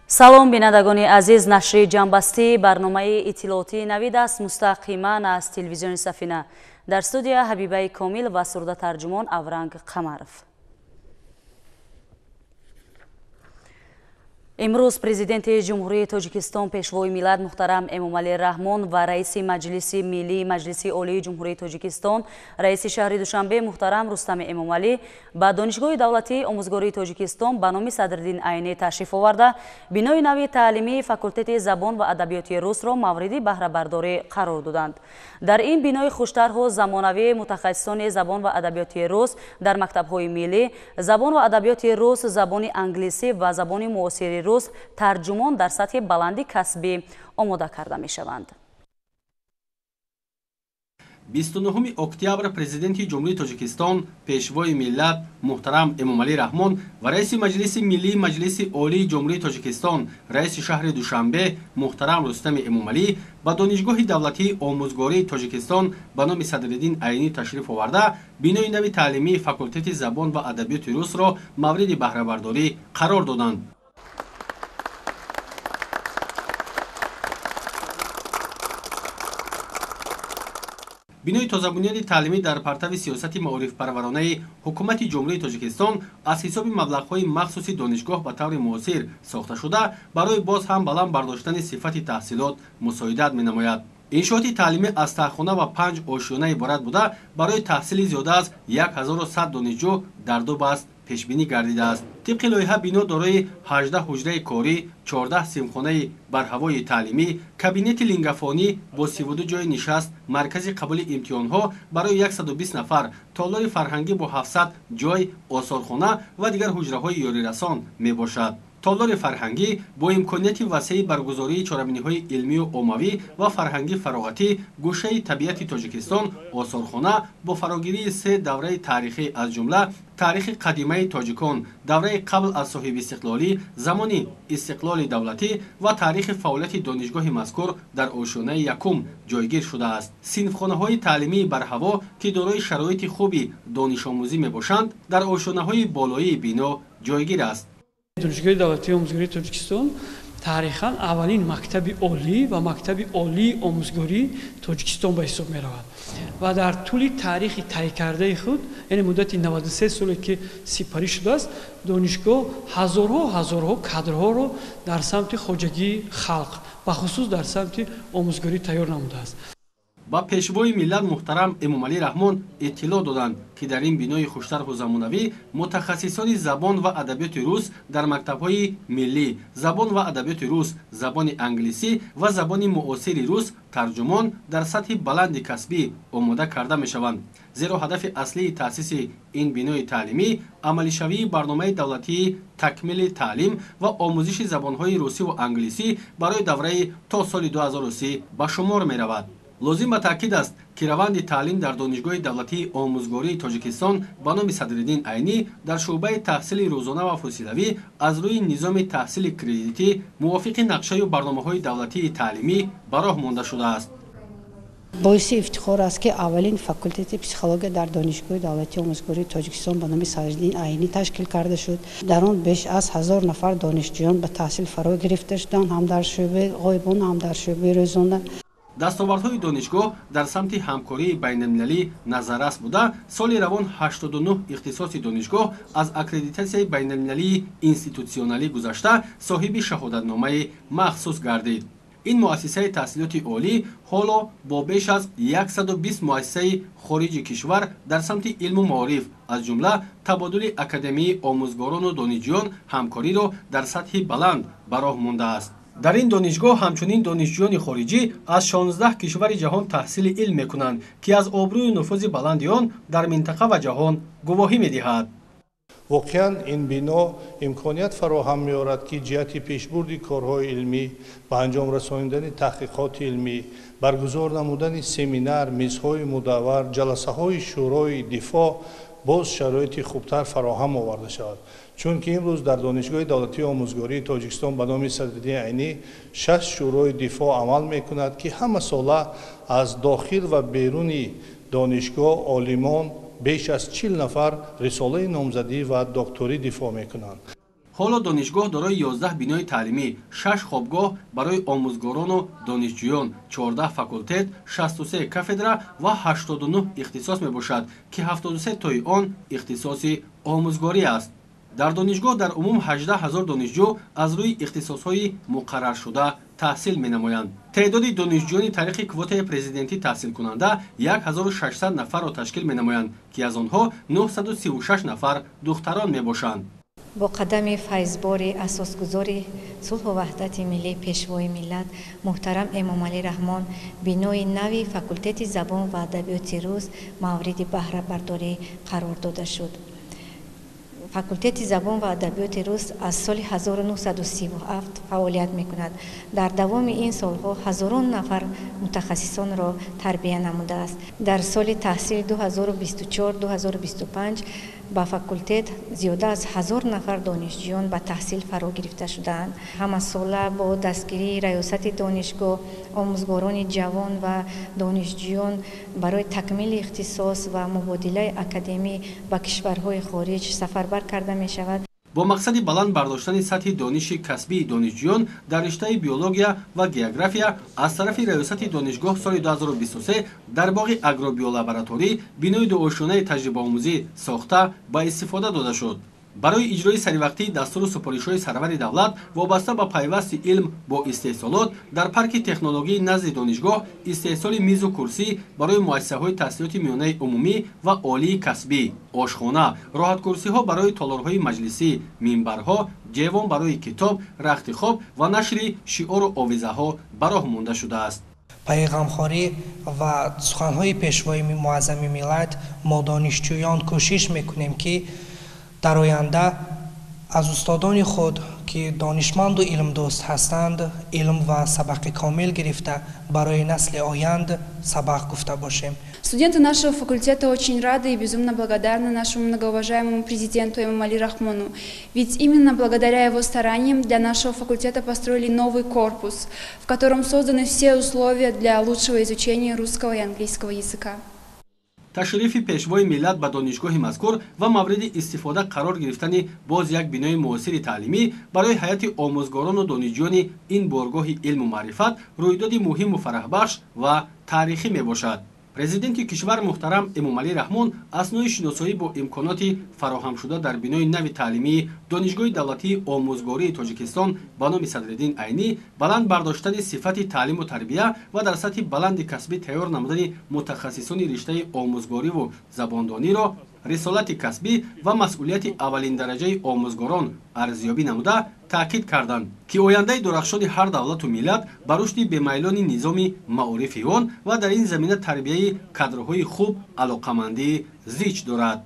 Салом, бинандагони азиз. Нашри ҷамъбастии барномаи иттилоотии Навид аст, мустақиман аз телевизиони Сафина. Дар студия Ҳабибаи Комил ва сурда тарҷумон Авранг Қамаров. Имрӯз Президенти Ҷумҳурии Тоҷикистон, Пешвои миллат муҳтарам Эмомалӣ Раҳмон ва Раиси Маҷлиси Миллии Маҷлиси Олии Ҷумҳурии Тоҷикистон, Раиси шаҳри Душанбе муҳтарам Рустами Эмомалӣ ба Донишгоҳи давлатии омӯзгории Тоҷикистон ба номи Садриддин Айнӣ ташриф оварда, бинои нави таълимии факултети забон ва адабиёти русро мавриди баҳрабардорӣ қарор доданд. Дар ин бинои хуштарҳу замонавӣ мутахассисони забон ва адабиёти рус дар мактабҳои миллӣ, забон ва адабиёти рус, забони англисӣ ва забони муосири рус тарҷумон дар сатҳи баланди касбӣ омода карда мешаванд. 29 октябр Президенти Ҷумҳурии Тоҷикистон, Пешвои миллат муҳтарам Эмомалӣ Раҳмон ва Раиси Маҷлиси Миллии Маҷлиси Олии Ҷумҳурии Тоҷикистон, Раиси шаҳри Душанбе муҳтарам Рустами Эмомалӣ ба Донишгоҳи давлатии омӯзгории Тоҷикистон ба номи Садриддин Айнӣ ташриф оварда, бинои нави таълимии факултети забон ва адабиёти русро мавриди баҳрабардорӣ қарор доданд. Бинои тозабунёди таълимӣ дар партави сиёсати маорифпарваронаи Ҳукумати Ҷумҳурии Тоҷикистон аз ҳисоби маблағҳои махсуси донишгоҳ ба таври муосир сохта шуда, барои боз ҳам баланд бардоштани сифати таҳсилот мусоидат менамояд. Иншооти таълимӣ аз таҳхона ва 5 ошёна иборат буда, барои таҳсили зиёда аз 1100 донишҷӯ дар ду баст пешбинӣ гардидааст. Тибқи лоиҳа бино дорои 18 ҳуҷраи корӣ, 14 синфхонаи барҳавои таълимӣ, кабинети лингафонӣ бо 32 ҷойи нишаст, маркази қабули имтиҳонҳо барои 120 нафар, толори фарҳангӣ бо 700 ҷой, осорхона ва дигар ҳуҷраҳои ёрирасон мебошад. Толори фарҳангӣ бо имконияти васеи баргузории чорабиниҳои илмию оммавӣ ва фарҳангӣ фароғатӣ, гӯшаи табиати Тоҷикистон, осорхона бо фарогирии се давраи таърихӣ, аз ҷумла таърихи қадимаи тоҷикон, давраи қабл аз соҳибистиқлолӣ, замони истиқлоли давлатӣ ва таърихи фаъолияти донишгоҳи мазкур дар ошёнаи якум ҷойгир шудааст. Синфхонаҳои таълимии барҳаво, ки дорои шароити хуби донишомӯзӣ мебошанд, дар ошёнаҳои болоии бино ҷойгир аст. Донишгоҳи давлатии омӯзгории Тоҷикистон таърихан аввалин мактаби олӣ ва мактаби олии омӯзгории Тоҷикистон ба ҳисоб меравад ва дар тӯли таърихи тай кардаи худ, яъне муддати 93 соле ки сипарӣ шудааст, донишгоҳ ҳазорҳо ҳазорҳо кадрҳоро дар самти хоҷагии халқ, бахусус дар самти омӯзгорӣ тайёр намудааст. Ба Пешвои миллат муҳтарам Эмомалӣ Раҳмон иттилоъ доданд, ки дар ин бинои хуштарҳу замонавӣ мутахассисони забон ва адабиёти рус дар мактабҳои миллӣ, забон ва адабиёти рус, забони англисӣ ва забони муосири рус тарҷумон дар сатҳи баланди касбӣ омода карда мешаванд. Зеро ҳадафи аслии таъсиси ин бинои таълимӣ амалишавии барномаи давлатии такмили таълим ва омӯзиши забонҳои русӣ ва англисӣ барои давраи то соли 2030 ба шумор меравад. Лозим ба таъкид аст, ки раванди таълим дар Донишгоҳи давлатии омӯзгории Тоҷикистон ба номи Садриддин Айнӣ дар шӯъбаи таҳсили рӯзона ва фосилавӣ аз рӯи низоми таҳсили кредитӣ мувофиқи нақшаю барномаҳои давлатии таълимӣ ба роҳ монда шудааст. Боиси ифтихор аст, ки аввалин факултети психология дар Донишгоҳи давлатии омӯзгории Тоҷикистон ба номи Садриддин Айнӣ ташкил карда шуд. Дар он беш аз 1000 нафар донишҷӯён ба таҳсил фаро гирифта шуданд, ҳам дар шӯъбаи ғоибона, ҳам дар шӯъбаи рӯзона. Дастовардҳои донишгоҳ дар самти ҳамкории байналмилалӣ назаррас буда, соли равон 89 ихтисоси донишгоҳ аз аккредитатсияи байналмилалии институтсионалӣ гузашта, соҳиби шаҳодатномаи махсус гардид. Ин муассисаи таҳсилоти олӣ ҳоло бо беш аз 120 муассисаи хориҷи кишвар дар самти илму маориф, аз ҷумла табодули академии омӯзгорону донишҷӯён, ҳамкориро дар сатҳи баланд ба роҳ мондааст. Дар ин донишгоҳ ҳамчунин донишҷӯёни хориҷӣ аз 16 кишвари ҷаҳон таҳсили илм мекунанд, ки аз обрӯю нуфузи баланди он дар минтақа ва ҷаҳон гувоҳӣ медиҳад. Воқеан, ин бино имконият фароҳам меорад, ки ҷиҳати пешбурди корҳои илмӣ, ба анҷом расонидани таҳқиқоти илмӣ, баргузор намудани семинар, мизҳои мудаввар, ҷаласаҳои шӯрои дифоъ боз шароити хубтар фароҳам оварда шавад. Чунки имрӯз дар Донишгоҳи давлатии омӯзгории Тоҷикистон ба номи Садриддин Айнӣ 6 шӯрои дифоъ амал мекунад, ки ҳама сола аз дохил ва беруни донишгоҳ олимон беш аз 40 нафар рисолаи номзадӣ ва докторӣ дифоъ мекунанд. Ҳоло донишгоҳ дорои 11 бинои таълимӣ, 6 хобгоҳ барои омӯзгорону донишҷӯён, 14 факултет, 63 кафедра ва 89 ихтисос мебошад, ки 73 тои он ихтисоси омӯзгорӣ аст. Дар донишгоҳ дар умум 18 ҳазор донишҷӯ аз рӯи ихтисосҳои муқарраршуда таҳсил менамоянд. Теъдоди донишҷӯёни тариқи квотаи президентӣ таҳсилкунанда 1600 нафарро ташкил менамоянд, ки аз онҳо 936 нафар духтарон мебошанд. Бо қадами файзбори асосгузори сулҳу ваҳдати миллӣ, Пешвои миллат муҳтарам Эмомалӣ Раҳмон, бинои нави факултети забон ва адабиёти рус мавриди баҳрабардорӣ қарор дода шуд. Факултети забон ва адабиёти рус аз соли 1937 фаъолият мекунад. Дар давоми ин солҳо ҳазорон нафар мутахассисонро тарбия намудааст. Дар соли таҳсили 2024-2025 ба факултет зиёда аз 1000 нафар донишҷӯён ба таҳсил фаро гирифта шудаанд. Ҳамасола бо дастгирии раёсати донишгоҳ омӯзгорони ҷавон ва донишҷӯён барои такмили ихтисос ва мубодилаи академӣ ба кишварҳои хориҷ сафарбар карда мешавад. Бо мақсади баланд бардоштани сатҳи дониши касбии донишҷӯён дар риштаи биология ва география аз тарафи раёсати донишгоҳ соли 2023 дар боғи агробиолабораторӣ бинои дуошёнаи таҷрибаомӯзӣ сохта ба истифода дода шуд. Барои иҷрои саривақтии дастуру супоришҳои сарвари давлат вобаста ба пайвасти илм бо истеҳсолот дар парки технологии назди донишгоҳ истеҳсоли мизу курсӣ барои муассисаҳои таҳсилоти миёнаи умумӣ ва олии касбӣ, ошхона, роҳаткурсиҳо барои толорҳои маҷлисӣ, минбарҳо, ҷевон барои китоб, рахти хоб ва нашри шиору овезаҳо ба роҳ монда шудааст. Пайғамхорӣ ва суханҳои Пешвои муаззами миллат мо донишҷӯён кӯшиш мекунем, ки дар оянда аз устодони худ, ки донишманду илмдӯст ҳастанд, илм ва сабақи комил гирифта барои насли оянд сабақ гуфта бошем. Студенты нашего факультета очень рады и безумно благодарны нашему многоуважаемому президенту Эмомали Рахмону. Ведь именно благодаря его стараниям для нашего факультета построили новый корпус, в котором созданы все условия для лучшего изучения русского и английского языка. Ташрифи Пешвои миллат ба донишгоҳи мазкур ва мавриди истифода қарор гирифтани боз як бинои муосири таълимӣ барои ҳайати омӯзгорону донишҷӯёни ин боргоҳи илму маърифат рӯйдоди муҳиму фараҳбахш ва таърихӣ мебошад. Президенти кишвар муҳтарам Эмомалӣ Раҳмон аснои шиносоӣ бо имконоти фароҳамшуда дар бинои нави таълимии Донишгоҳи давлатии омӯзгории Тоҷикистон ба номи Садриддин Айнӣ, баланд бардоштани сифати таълиму тарбия ва дар сатҳи баланди касбӣ тайёр намудани мутахассисони риштаи омӯзгориву забондониро рисолати касбӣ ва масъулияти аввалиндараҷаи омӯзгорон арзёбӣ намуда таъкид карданд, ки ояндаи дурахшони ҳар давлату миллат ба рушди бемайлони низоми маорифи он ва дар ин замина тарбияи кадрҳои хуб алоқамандии зич дорад.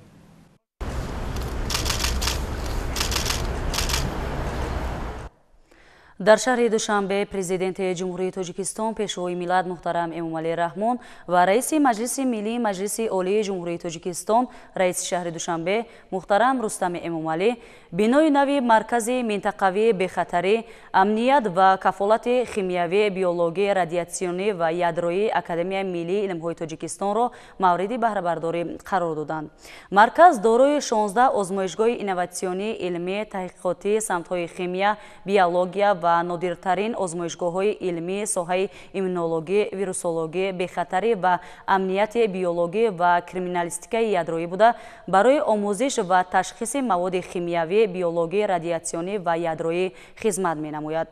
Дар шаҳри Душанбе Президенти Ҷумҳурии Тоҷикистон, Пешвои миллат муҳтарам Эмомалӣ Раҳмон ва раиси Маҷлиси Миллии Маҷлиси Олии Ҷумҳурии Тоҷикистон, раиси шаҳри Душанбе муҳтарам Рустами Эмомалӣ бинои нави Маркази минтақавии бехатарӣ, амният ва кафолати химиявӣ, биологӣ, радиатсионӣ ва ядроии Академияи миллии илмҳои Тоҷикистонро мавриди баҳрабардорӣ қарор доданд. Марказ дорои 16 озмоишгоҳи инноватсионии илмӣ, таҳқиқотӣ самтҳои химия, биология ва нодиртарин озмоишгоҳҳои илмии соҳаи иммунологӣ, вирусологӣ, бехатарӣ ва амнияти биологӣ ва криминалистикаи ядроӣ буда, барои омӯзиш ва ташхиси маводи химиявӣ, биологӣ, радиатсионӣ ва ядроӣ хизмат менамояд.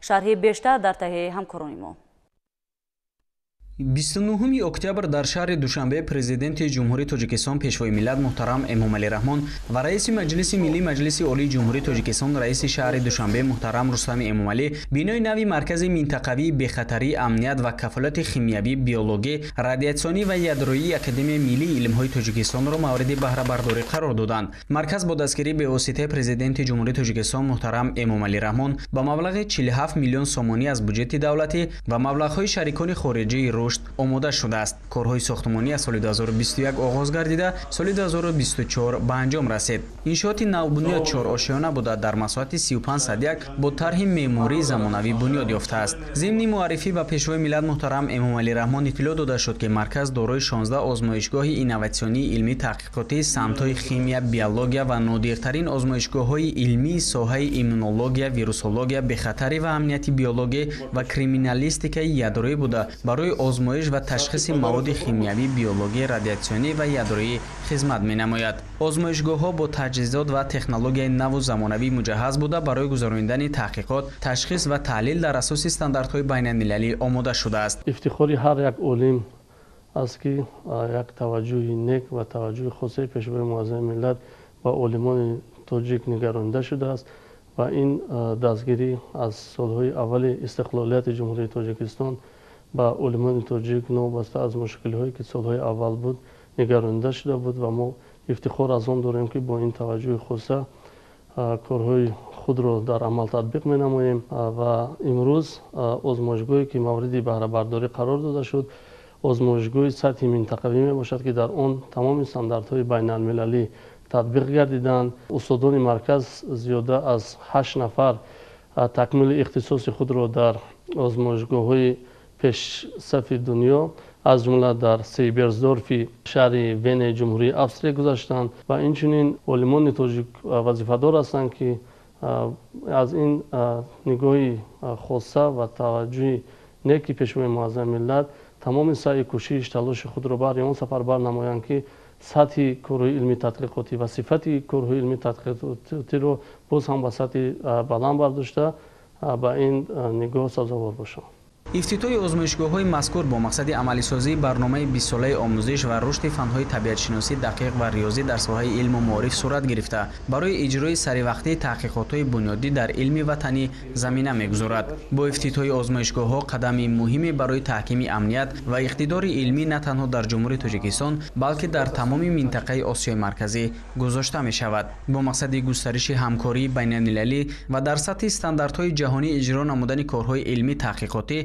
Шарҳи бештар дар таҳияи ҳамкорони мо. 29 октябр дар шаҳри Душанбе Президенти Ҷумҳурии Тоҷикистон, Пешвои миллат муҳтарам Эмомалӣ Раҳмон ва раиси Маҷлиси Миллии Маҷлиси Олии Ҷумҳурии Тоҷикистон, раиси шаҳри Душанбе муҳтарам Рустами Эмомалӣ бинои нави Маркази минтақавии бехатарӣ, амният ва кафолати химиявӣ, биологӣ, радиатсионӣ ва ядроии Академияи миллии илмҳои Тоҷикистонро мавриди баҳрабардорӣ қарор доданд. Марказ бо дастгирии бевоситаи Президенти Ҷумҳурии Тоҷикистон муҳтарам Эмомалӣ Раҳмон ба маблағи 47 миллион сомонӣ аз буҷети давлатӣ ва маблағҳои шарикони хориҷии рус, рушд омода шудааст. Корҳои сохтмонӣ аз соли 2021 оғоз гардида, соли 2024 ба анҷом расид. Иншооти навбунёд чорошёна буда, дар масоҳати 35,1 бо тарҳи меъмории замонавӣ бунёд ёфтааст. Зимни муаррифӣ ба Пешвои миллат муҳтарам Эмомалӣ Раҳмон иттилоъ дода шуд, ки марказ дорои 16 озмоишгоҳи инноватсионии илмӣ таҳқиқотии самтҳои химия, биология ва нодиртарин озмоишгоҳҳои илмии соҳаи иммунология, вирусология, бехатарӣ ва амнияти биологӣ ва криминалистикаи ядроӣ буда, барои озмоиш ва ташхиси маводи химиявӣ, биологӣ, радиатсионӣ ва ядроӣ хизмат менамояд. Озмоишгоҳҳо бо таҷҳизот ва технологияи наву замонавӣ муҷаҳҳаз буда, барои гузаронидани таҳқиқот, ташхис ва таҳлил дар асоси стандартҳои байналмилалӣ омода шудааст. Ифтихори ҳар як олим аст, ки як таваҷҷӯҳи нек ва таваҷҷӯҳи хосаи Пешвои муаззами миллат ба олимони тоҷик нигаронида шудааст ва ин дастгирӣ аз солҳои аввали истиқлолияти Ҷумҳурии Тоҷикистон ба олимони тоҷик новобаста аз мушкилиҳое, ки солҳои аввал буд, нигаронида шуда буд ва мо ифтихор аз он дорем, ки бо ин таваҷҷӯҳи хоса корҳои худро дар амал татбиқ менамоем ва имрӯз озмоишгоҳе, ки мавриди баҳрабардорӣ қарор дода шуд, озмоишгоҳи сатҳи минтақавӣ мебошад, ки дар он тамоми стандартҳои байналмилалӣ татбиқ гардиданд. Устодони марказ зиёда аз 8 нафар такмили ихтисоси худро дар озмоишгоҳҳои пешсафи дунё, аз ҷумла дар Сейберсдорфи шаҳри Венаи Ҷумҳурии Австрия гузаштанд ва инчунин олимони тоҷик вазифадор ҳастанд, ки аз ин нигоҳи хоса ва таваҷҷӯҳи неки Пешвои муаззами миллат тамоми саъю кӯшиш, талоши худро баҳри он сафарбар намоянд, ки сатҳи корҳои илмии тадқиқотӣ ва сифати корҳои илмии тадқиқотиро боз ҳам ба сатҳи баланд бардошта ба ин нигоҳ сазовор бошанд. Ифтитоҳи озмоишгоҳҳои мазкур бо мақсади амалисозии барномаи 20-солаи омӯзиш ва рушди фанҳои табиатшиносӣ, дақиқ ва риёзӣ дар соҳаи илму маориф сурат гирифта, барои иҷрои саривақтии таҳқиқотҳои бунёдӣ дар илми ватанӣ замина мегузорад. Бо ифтитоҳи озмоишгоҳҳо қадами муҳиме барои таҳкими амният ва иқтидори илмӣ на танҳо дар Ҷумҳурии Тоҷикистон, балки дар тамоми минтақаи Осиёи Марказӣ гузошта мешавад. Бо мақсади густариши ҳамкории байналмилалӣ ва дар сатҳи стандартҳои ҷаҳонӣ иҷро намудани корҳои илмӣ таҳқиқотӣ,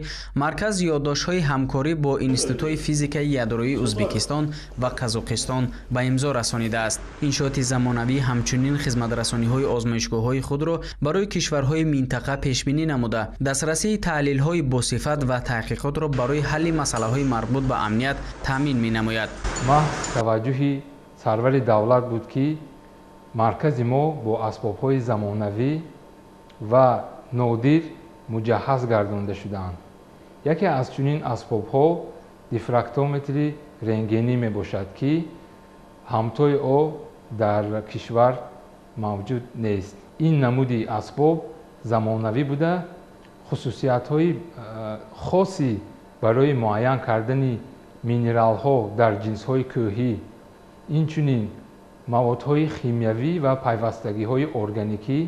марказ ёддоштҳои ҳамкорӣ бо институтҳои физикаи ядроии Ӯзбекистон ва Қазоқистон ба имзо расонидааст. Иншооти замонавӣ ҳамчунин хизматрасониҳои озмоишгоҳҳои худро барои кишварҳои минтақа пешбинӣ намуда, дастрасии таҳлилҳои босифат ва таҳқиқотро барои ҳалли масъалаҳои марбут ба амният таъмин менамояд. Маҳз таваҷҷӯҳи сарвари давлат буд, ки маркази мо бо асбобҳои замонавӣ ва нодир муҷаҳҳаз гардонда шудаанд. Яке аз чунин асбобҳо дифрактометри рентгенӣ мебошад, ки ҳамтои ӯ дар кишвар мавҷуд нест. Ин намуди асбоб замонавӣ буда, хусусиятҳои хоси барои муайян кардани минералҳо дар ҷинсҳои кӯҳӣ, инчунин маводҳои химиявӣ ва пайвастагиҳои органикӣ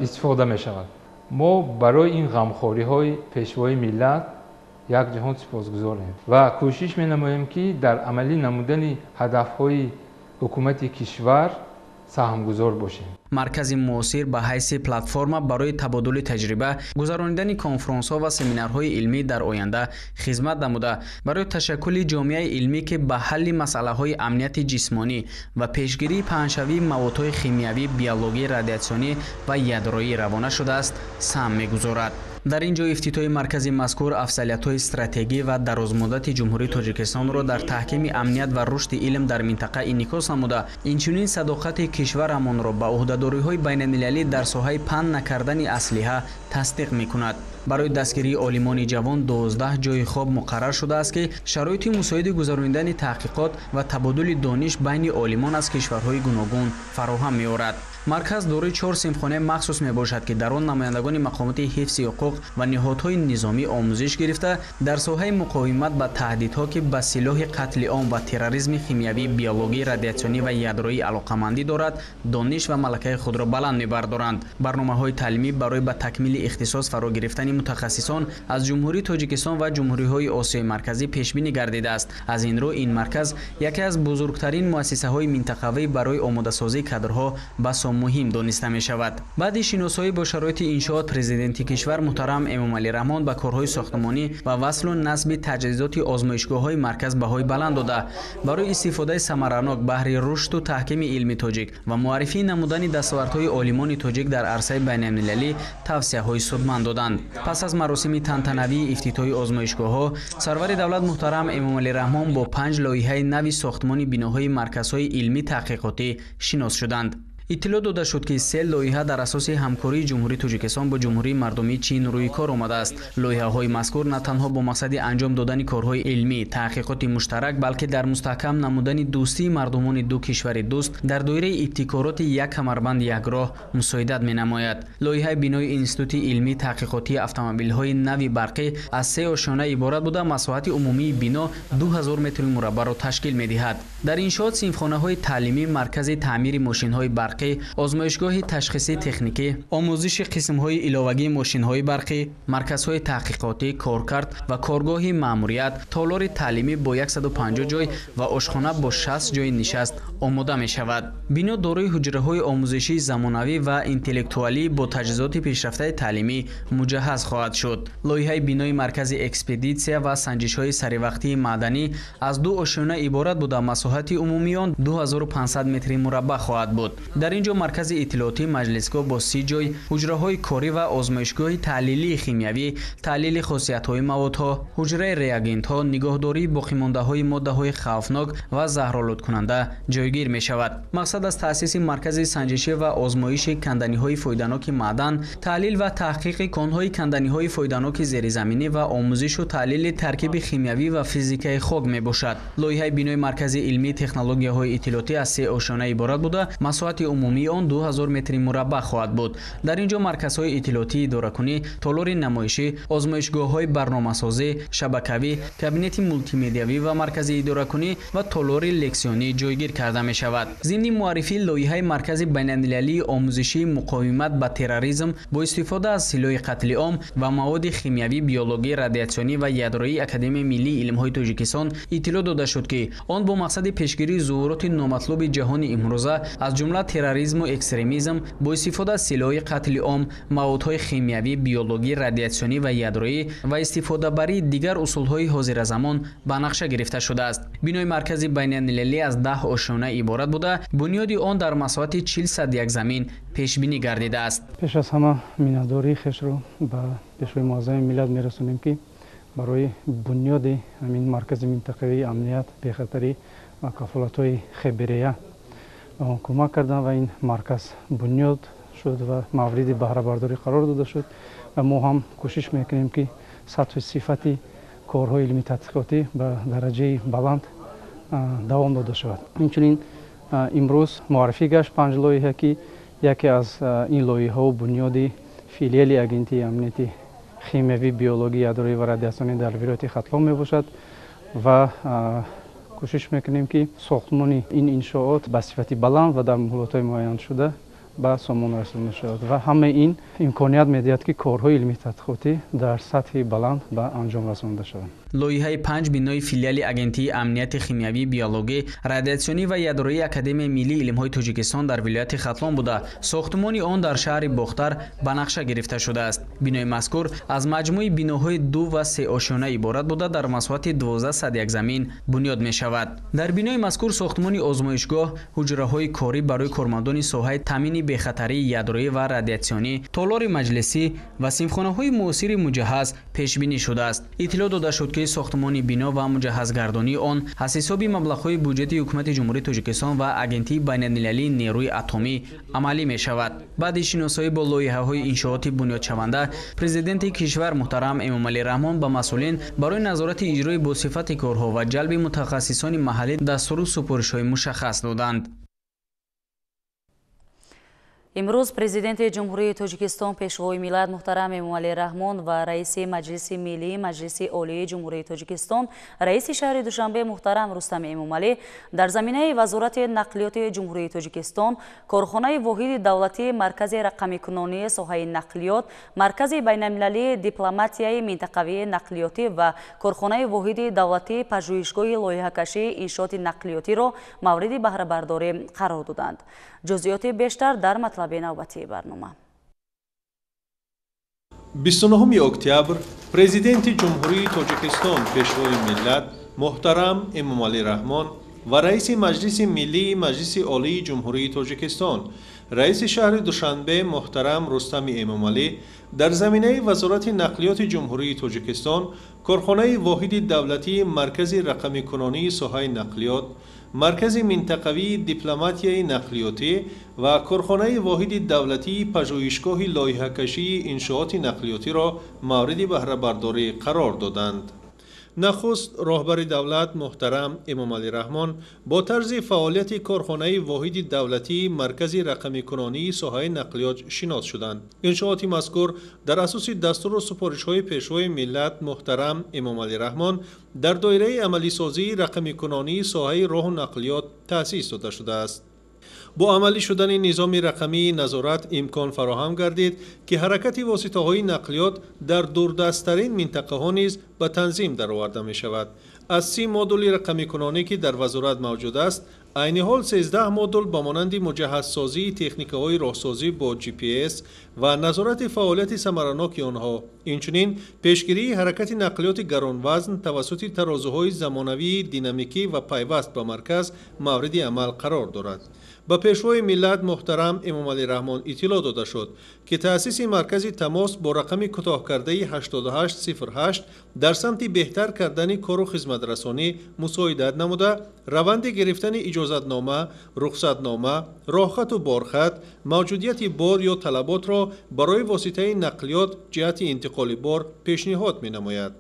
истифода мешавад. Мо барои ин ғамхориҳои Пешвои миллат як ҷаҳон сипосгузорем ва кӯшиш менамоем, ки дар амалӣ намудани ҳадафҳои ҳукумати кишвар саҳмгузор бошем. Маркази муосир ба ҳайси платформа барои табодули таҷриба, гузаронидани конфронсҳо ва семинарҳои илмӣ дар оянда хизмат намуда, барои ташаккули ҷомеаи илмӣ, ки ба ҳалли масъалаҳои амнияти ҷисмонӣ ва пешгирии паҳншавии маводҳои химиявӣ, биологӣ, радиатсионӣ ва ядроӣ равона шудааст, саҳм мегузорад. Дар ин ҷо ифтитоҳи маркази мазкур афзалиятҳои стратегӣ ва дарозмуддати Ҷумҳурии Тоҷикистонро дар таҳкими амният ва рушди илм дар минтақа инъикос намуда, инчунин садоқати кишварамонро ба ӯҳдадориҳои байналмилалӣ дар соҳаи паҳн накардани аслиҳа тасдиқ мекунад. Барои дастгирии олимони ҷавон 12 ҷойи хоб муқаррар шудааст, ки шароити мусоиди гузаронидани таҳқиқот ва табодули дониш байни олимон аз кишварҳои гуногун фароҳам меорад. Марказ дорои 4 синфхонаи махсус мебошад, ки дар он намояндагони мақомоти ҳифзи ҳуқуқ ва ниҳодҳои низомӣ омӯзиш гирифта, дар соҳаи муқовимат ба таҳдидҳо, ки ба силоҳи қатли ом ва терроризми химиявӣ, биологӣ, радиатсионӣ ва ядроӣ алоқамандӣ дорад, дониш ва малакаи худро баланд мебардоранд. Барномаҳои таълимӣ барои ба такмили ихтисос фаро гирифтани мутахассисон аз Ҷумҳурии Тоҷикистон ва ҷумҳуриҳои Осиёи Марказӣ пешбинӣ гардидааст. Аз ин рӯ ин марказ яке аз бузургтарин муассисаҳои минтақавӣ барои омодасозии кадрҳо басо муҳим дониста мешавад. Баъди шиносоӣ бо шароити иншоот президенти кишвар муҳтарам Эмомалӣ Раҳмон ба корҳои сохтмонӣ ва васлу насби таҷҳизоти озмоишгоҳҳои марказ баҳои баланд дода, барои истифодаи самаранок баҳри рушду таҳкими илми тоҷик ва муаррифӣ намудани дастовардҳои олимони тоҷик дар арсаи байналмилалӣ тавсияҳои судманд доданд. Пас аз маросими тантанавии ифтитоҳи озмоишгоҳҳо сарвари давлат муҳтарам Эмомалӣ Раҳмон бо 5 лоиҳаи нави сохтмони биноҳои марказҳои илмӣ таҳқиқотӣ шинос шуданд. Иттилоъ дода шуд, ки 3 лоиҳа дар асоси ҳамкории Ҷумҳурии Тоҷикистон бо Ҷумҳурии Мардумии Чин рӯи кор омадааст. Лоиҳаҳои мазкур на танҳо бо мақсади анҷом додани корҳои илмӣ, таҳқиқоти муштарак, балки дар мустаҳкам намудани дӯстии мардумони ду кишвари дӯст дар доираи ибтикороти як камарбанд як роҳ мусоидат менамояд. Лоиҳаи бинои Институти илмӣ таҳқиқотии автомобилҳои нави барқӣ аз 3 ошёна иборат буда, масоҳати умумии бино 2000 метри мураббаъро ташкил медиҳад. Дар иншоот синфхонаҳои таълимӣ, маркази таъмири мошинҳои барқӣ, озмоишгоҳи ташхиси техникӣ, омӯзиши қисмҳои иловагии мошинҳои барқӣ, марказҳои таҳқиқотӣ, коркард ва коргоҳи маъмурият, толори таълимӣ бо 150 ҷой ва ошхона бо 60 ҷойи нишаст омода мешавад. Бино дорои ҳуҷраҳои омӯзишии замонавӣ ва интеллектуалӣ бо таҷҳизоти пешрафтаи таълимӣ муҷаҳҳаз хоҳад шуд. Лоиҳаи бинои маркази экспедитсия ва санҷишҳои саривақтии маъданӣ аз 2 ошёна иборат буда, масоҳати умумии он 2500 метри мураббаъ хоҳад буд. Дар ин ҷо маркази иттилоотӣ, маҷлисгоҳ бо 30 ҷой, ҳуҷраҳои корӣ ва озмоишгоҳи таҳлилии химиявӣ, таҳлили хосиятҳои маводҳо, ҳуҷраи реагентҳо, нигоҳдории боқимондаҳои моддаҳои хавфнок ва заҳролудкунанда ҷойгир мешавад. Мақсад аз таъсиси маркази санҷишӣ ва озмоиши канданиҳои фоиданоки маъдан, таҳлил ва таҳқиқи конҳои канданиҳои фоиданоки зеризаминӣ ва омӯзишу таҳлили таркиби химиявӣ ва физикаи хок мебошад. Лоиҳаи бинои маркази илмии технологияҳои иттилоотӣ аз 3 ошёна иборат буда, масоҳати умумии он 2000 метри мураббаъ хоҳад буд. Дар ин ҷо марказҳои иттилоотии идоракунӣ, толори намоишӣ, озмоишгоҳҳои барномасозӣ, шабакавӣ, кабинети мултимедиавӣ ва маркази идоракунӣ ва толори лексионӣ ҷойгир карда мешавад. Зимни муаррифии лоиҳаи маркази байналмилалии омӯзишии муқовимат ба терроризм бо истифода аз силоҳи қатли ом ва маводи химиявӣ, биологӣ, радиатсионӣ ва ядроии Академияи миллии илмҳои Тоҷикистон иттилоъ дода шуд, ки он бо мақсади пешгирии зуҳуроти номатлуби ҷаҳони имрӯза, аз ҷумла терроризму экстремизм бо истифода аз силоҳи қатли ом, маводҳои химиявӣ, биологӣ, радиатсионӣ ва ядроӣ ва истифодабарии дигар усулҳои ҳозиразамон ба нақша гирифта шудааст. Бинои маркази байналмилалӣ аз 10 ошёна иборат буда, бунёди он дар масоҳати 40 як замин пешбинӣ гардидааст. Пеш аз ҳама миннатдории хешро ба Пешвои муаззами миллат мерасонем, ки барои бунёди ҳамин маркази минтақавии амният, бехатарӣ ва кафолатҳои хеберея ба мо кӯмак карданд ва ин марказ бунёд шуд ва мавриди баҳрабардорӣ қарор дода шуд. Ва мо ҳам кӯшиш мекунем, ки сатҳу сифати корҳои илмии тадқиқотӣ ба дараҷаи баланд давом дода шавад. Инчунин имрӯз муаррифӣ гашт панҷ лоиҳа, ки яке аз ин лоиҳаҳо бунёди филиали Агентии амнияти химиявӣ, биологӣ, ядроӣ ва радиатсионӣ дар вилояти Хатлон мебошад ва кӯшиш мекунем, ки сохтмони ин иншоот ба сифати баланд ва дар муҳлатҳои муайяншуда ба сомон расонда шавад ва ҳамаи ин имконият медиҳад, ки корҳои илмии тадқиқотӣ дар сатҳи баланд ба анҷом расонда шаванд. Лоиҳаи 5 бинои филиали Агентии амнияти химиявӣ, биологӣ, радиатсионӣ ва ядроии Академияи миллии илмҳои Тоҷикистон дар вилояти Хатлон буда, сохтмони он дар шаҳри Бохтар ба нақша гирифта шудааст. Бинои мазкур аз маҷмӯи биноҳои ду ва сеошёна иборат буда, дар масоҳати 12 як замин бунёд мешавад. Дар бинои мазкур сохтмони озмоишгоҳ, ҳуҷраҳои корӣ барои кормандони соҳаи таъмини бехатарии ядроӣ ва радиатсионӣ, толори маҷлисӣ ва синфхонаҳои муосири муҷаҳҳаз пешбинӣ шудааст. Иттилоъ дода шуд, ки сохтмони бино ва муҷаҳҳазгардонии он аз ҳисоби маблағҳои буҷети Ҳукумати Ҷумҳурии Тоҷикистон ва Агентии байналмилалии нерӯи атомӣ амалӣ мешавад. Баъди шиносоӣ бо лоиҳаҳои иншооти бунёдшаванда президенти кишвар муҳтарам Эмомалӣ Раҳмон ба масъулин барои назорати иҷрои босифати корҳо ва ҷалби мутахассисони маҳаллӣ дастуру супоришҳои мушаххас доданд. Имрӯз Президенти Ҷумҳурии Тоҷикистон, Пешвои миллат муҳтарам Эмомалӣ Раҳмон ва Раиси Маҷлиси Миллии Маҷлиси Олии Ҷумҳурии Тоҷикистон, Раиси шаҳри Душанбе муҳтарам Рустами Эмомалӣ дар заминаи Вазорати нақлиёти Ҷумҳурии Тоҷикистон корхонаи воҳиди давлатии Маркази рақамикунонии соҳаи нақлиёт, Маркази байналмилалии дипломатияи минтақавии нақлиётӣ ва корхонаи воҳиди давлатии пажӯҳишгоҳи лоиҳакашии иншооти нақлиётиро мавриди баҳрабардорӣ қарор доданд. Ҷузъиёти бештар дар матлаби навбатии барнома. 29 октябр Президенти Ҷумҳурии Тоҷикистон, Пешвои миллат муҳтарам Эмомалӣ Раҳмон ва Раиси Маҷлиси Миллии Маҷлиси Олии Ҷумҳурии Тоҷикистон, Раиси шаҳри Душанбе муҳтарам Рустами Эмомалӣ дар заминаи Вазорати нақлиёти Ҷумҳурии Тоҷикистон корхонаи воҳиди давлатии Маркази рақамикунонии соҳаи нақлиёт, Маркази минтақавии дипломатияи нақлиётӣ ва корхонаи воҳиди давлатии пажӯҳишгоҳи лоиҳакашии иншооти нақлиётиро мавриди баҳрабардорӣ қарор доданд. Нахуст роҳбари давлат муҳтарам Эмомалӣ Раҳмон бо тарзи фаъолияти корхонаи воҳиди давлатии Маркази рақамикунонии соҳаи нақлиёт шинос шуданд. Иншооти мазкур дар асоси дастуру супоришҳои Пешвои миллат муҳтарам Эмомалӣ Раҳмон дар доираи амалисозии рақамикунонии соҳаи роҳу нақлиёт таъсис дода шудааст. Бо амалӣ шудани низоми рақамии назорат имкон фароҳам гардид, ки ҳаракати воситаҳои нақлиёт дар дурдасттарин минтақаҳо низ ба танзим дароварда мешавад. Аз 30 модули рақамикунонӣ, ки дар вазорат мавҷуд аст, айни ҳол 13 модул ба монанди муҷаҳҳазсозии техникаҳои роҳсозӣ бо GPS ва назорати фаъолияти самараноки онҳо, инчунин пешгирии ҳаракати нақлиёти гаронвазн тавассути тарозуҳои замонавии динамикӣ ва пайваст ба марказ мавриди амал қарор дорад. Ба Пешвои миллат муҳтарам Эмомалӣ Раҳмон иттилоъ дода шуд, ки таъсиси маркази тамос бо рақами кӯтоҳкардаи 8808 дар самти беҳтар кардани кору хизматрасонӣ мусоидат намуда, раванди гирифтани иҷозатнома, рухсатнома, роҳхату борхат, мавҷудияти бор ё талаботро барои воситаи нақлиёт ҷиҳати интиқоли бор пешниҳод менамояд.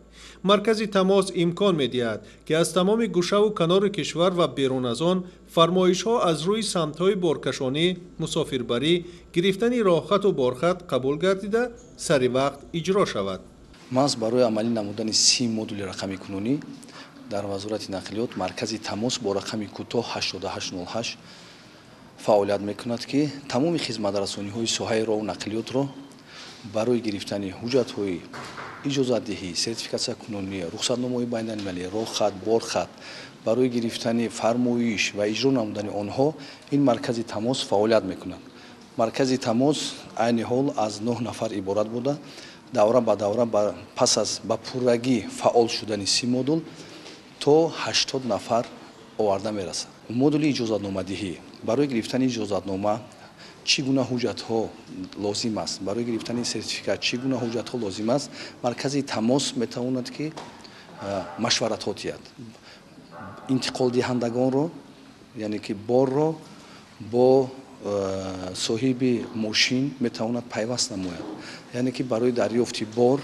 Маркази тамос имкон медиҳад, ки аз тамоми гӯшаву канори кишвар ва берун аз он фармоишҳо аз рӯи самтҳои боркашонӣ, мусофирбарӣ, гирифтани роҳхату борхат қабул гардида, сари вақт иҷро шавад. Маҳз барои амалӣ намудани 30 модули рақамикунонӣ дар Вазорати нақлиёт маркази тамос бо рақами кӯтоҳ 8808 фаъолият мекунад, ки тамоми хизматрасониҳои соҳаи роҳу нақлиётро барои гирифтани ҳуҷҷатҳои иҷозатдиҳӣ, сертификатсиякунонӣ, рухсатномаҳои байналмилалӣ, роҳхат, борхат, барои гирифтани фармоиш ва иҷро намудани онҳо ин маркази тамос фаъолият мекунад. Маркази тамос айни ҳол аз 9 нафар иборат буда, давра ба давра пас аз ба пуррагӣ фаъол шудани 30 модул то 80 нафар оварда мерасад. Модули иҷозатномадиҳӣ барои гирифтани иҷозатнома чӣ гуна ҳуҷҷатҳо лозим аст, барои гирифтани сертификат чӣ гуна ҳуҷҷатҳо лозим аст, маркази тамос метавонад, ки машваратҳо диҳад. Интиқолдиҳандагонро, яъне ки борро бо соҳиби мошин метавонад пайваст намояд, яъне ки барои дарёфти бор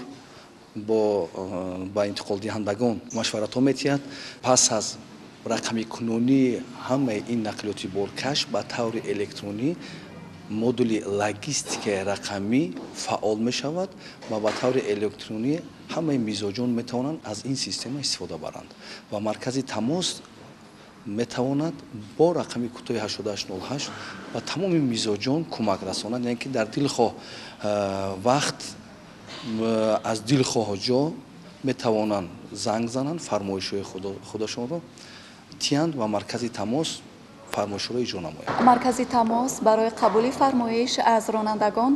ба интиқолдиҳандагон машваратҳо медиҳад. Пас аз рақамикунонии ҳамаи ин нақлиёти боркаш ба таври электронӣ модули логистикаи рақамӣ фаъол мешавад ва ба таври электронӣ ҳамаи мизоҷон метавонанд аз ин система истифода баранд ва маркази тамос метавонад бо рақами кӯтоҳи 8808 ба тамоми мизоҷон кӯмак расонад, яъне ки дар дилхоҳ вақт аз дилхоҳ ҷо метавонанд занг зананд, фармоишҳои худашонро тиҳанд ва маркази тамос фармоишҳоро иҷро намояд. Маркази тамос барои қабули фармоиш аз ронандагон,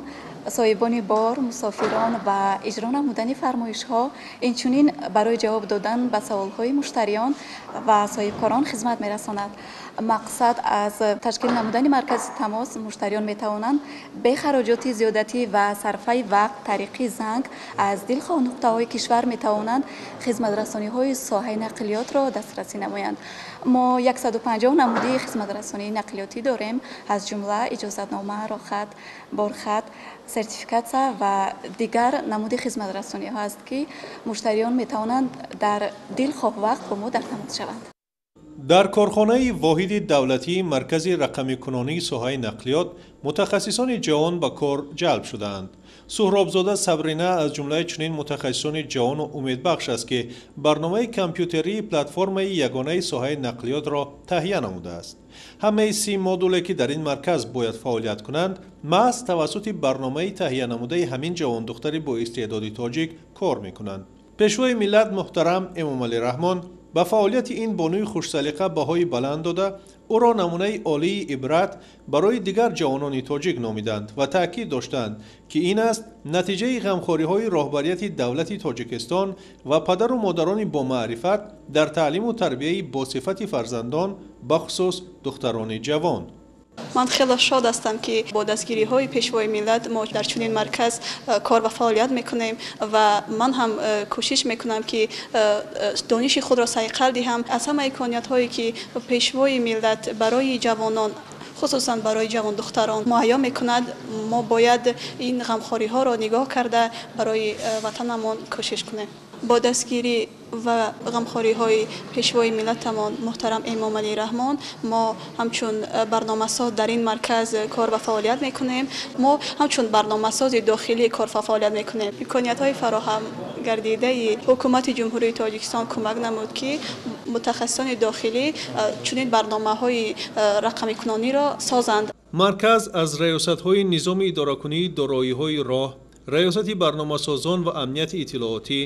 соҳибони бор, мусофирон ва иҷро намудани фармоишҳо, инчунин барои ҷавоб додан ба саволҳои муштариён ва соҳибкорон хизмат мерасонад. Мақсад аз ташкил намудани маркази тамос муштариён метавонанд бе хароҷоти зиёдатӣ ва сарфаи вақт тариқи занг аз дилхоҳ нуқтаҳои кишвар метавонанд хизматрасониҳои соҳаи нақлиётро дастрасӣ намоянд. Мо 150 намуди хизматрасонии нақлиётӣ дорем, аз ҷумла иҷозатнома, роҳхат, борхат, сертификатсия ва дигар намуди хизматрасониҳо аст, ки муштариён метавонанд дар дилхоҳ вақт бо мо дар тамос шаванд. Дар корхонаи воҳиди давлатии маркази рақамикунонии соҳаи нақлиёт мутахассисони ҷавон ба кор ҷалб шудаанд. Суҳробзода Сабрина аз ҷумлаи чунин мутахассисони ҷавону умедбахш аст, ки барномаи компютерии платформаи ягонаи соҳаи нақлиётро таҳия намудааст. Ҳамаи 30 модуле, ки дар ин марказ бояд фаъолият кунанд, маҳз тавассути барномаи таҳиянамудаи ҳамин ҷавондухтари боистеъдоди тоҷик кор мекунанд. Пешвои миллат муҳтарам Эмомалӣ Раҳмон ба фаъолияти ин бонуи хушсалиқа баҳои баланд дода, ӯро намунаи олии ибрат барои дигар ҷавонони тоҷик номиданд ва таъкид доштанд, ки ин аст натиҷаи ғамхориҳои роҳбарияти давлати Тоҷикистон ва падару модарони бомаърифат дар таълиму тарбияи босифати фарзандон, бахусус духтарони ҷавон. Ман хеле шод ҳастам, ки бо дастгириҳои пешвои миллат мо дар чунин марказ кор ва фаъолият мекунем ва ман ҳам кӯшиш мекунам, ки дониши худро сайқал диҳам. Аз ҳама имкониятҳое, ки пешвои миллат барои ҷавонон, хусусан барои ҷавондухтарон муҳайё мекунад, мо бояд ин ғамхориҳоро нигоҳ карда барои ватанамон кӯшиш кунем. Бо дастгирӣ ва ғамхориҳои пешвои миллатамон муҳтарам Эмомалӣ Раҳмон мо ҳамчун барномасоз дар ин марказ кор ва фаъолият мекунем. Мо ҳамчун барномасози дохилӣ кор ва фаъолият мекунем. Имкониятҳои фароҳам гардидаи ҳукумати Ҷумҳурии Тоҷикистон кӯмак намуд, ки мутахассисони дохилӣ чунин барномаҳои рақамикунониро созанд. Марказ аз раёсатҳои низоми идоракунии дороиҳои роҳ, раёсати барномасозон ва амнияти иттилоотӣ,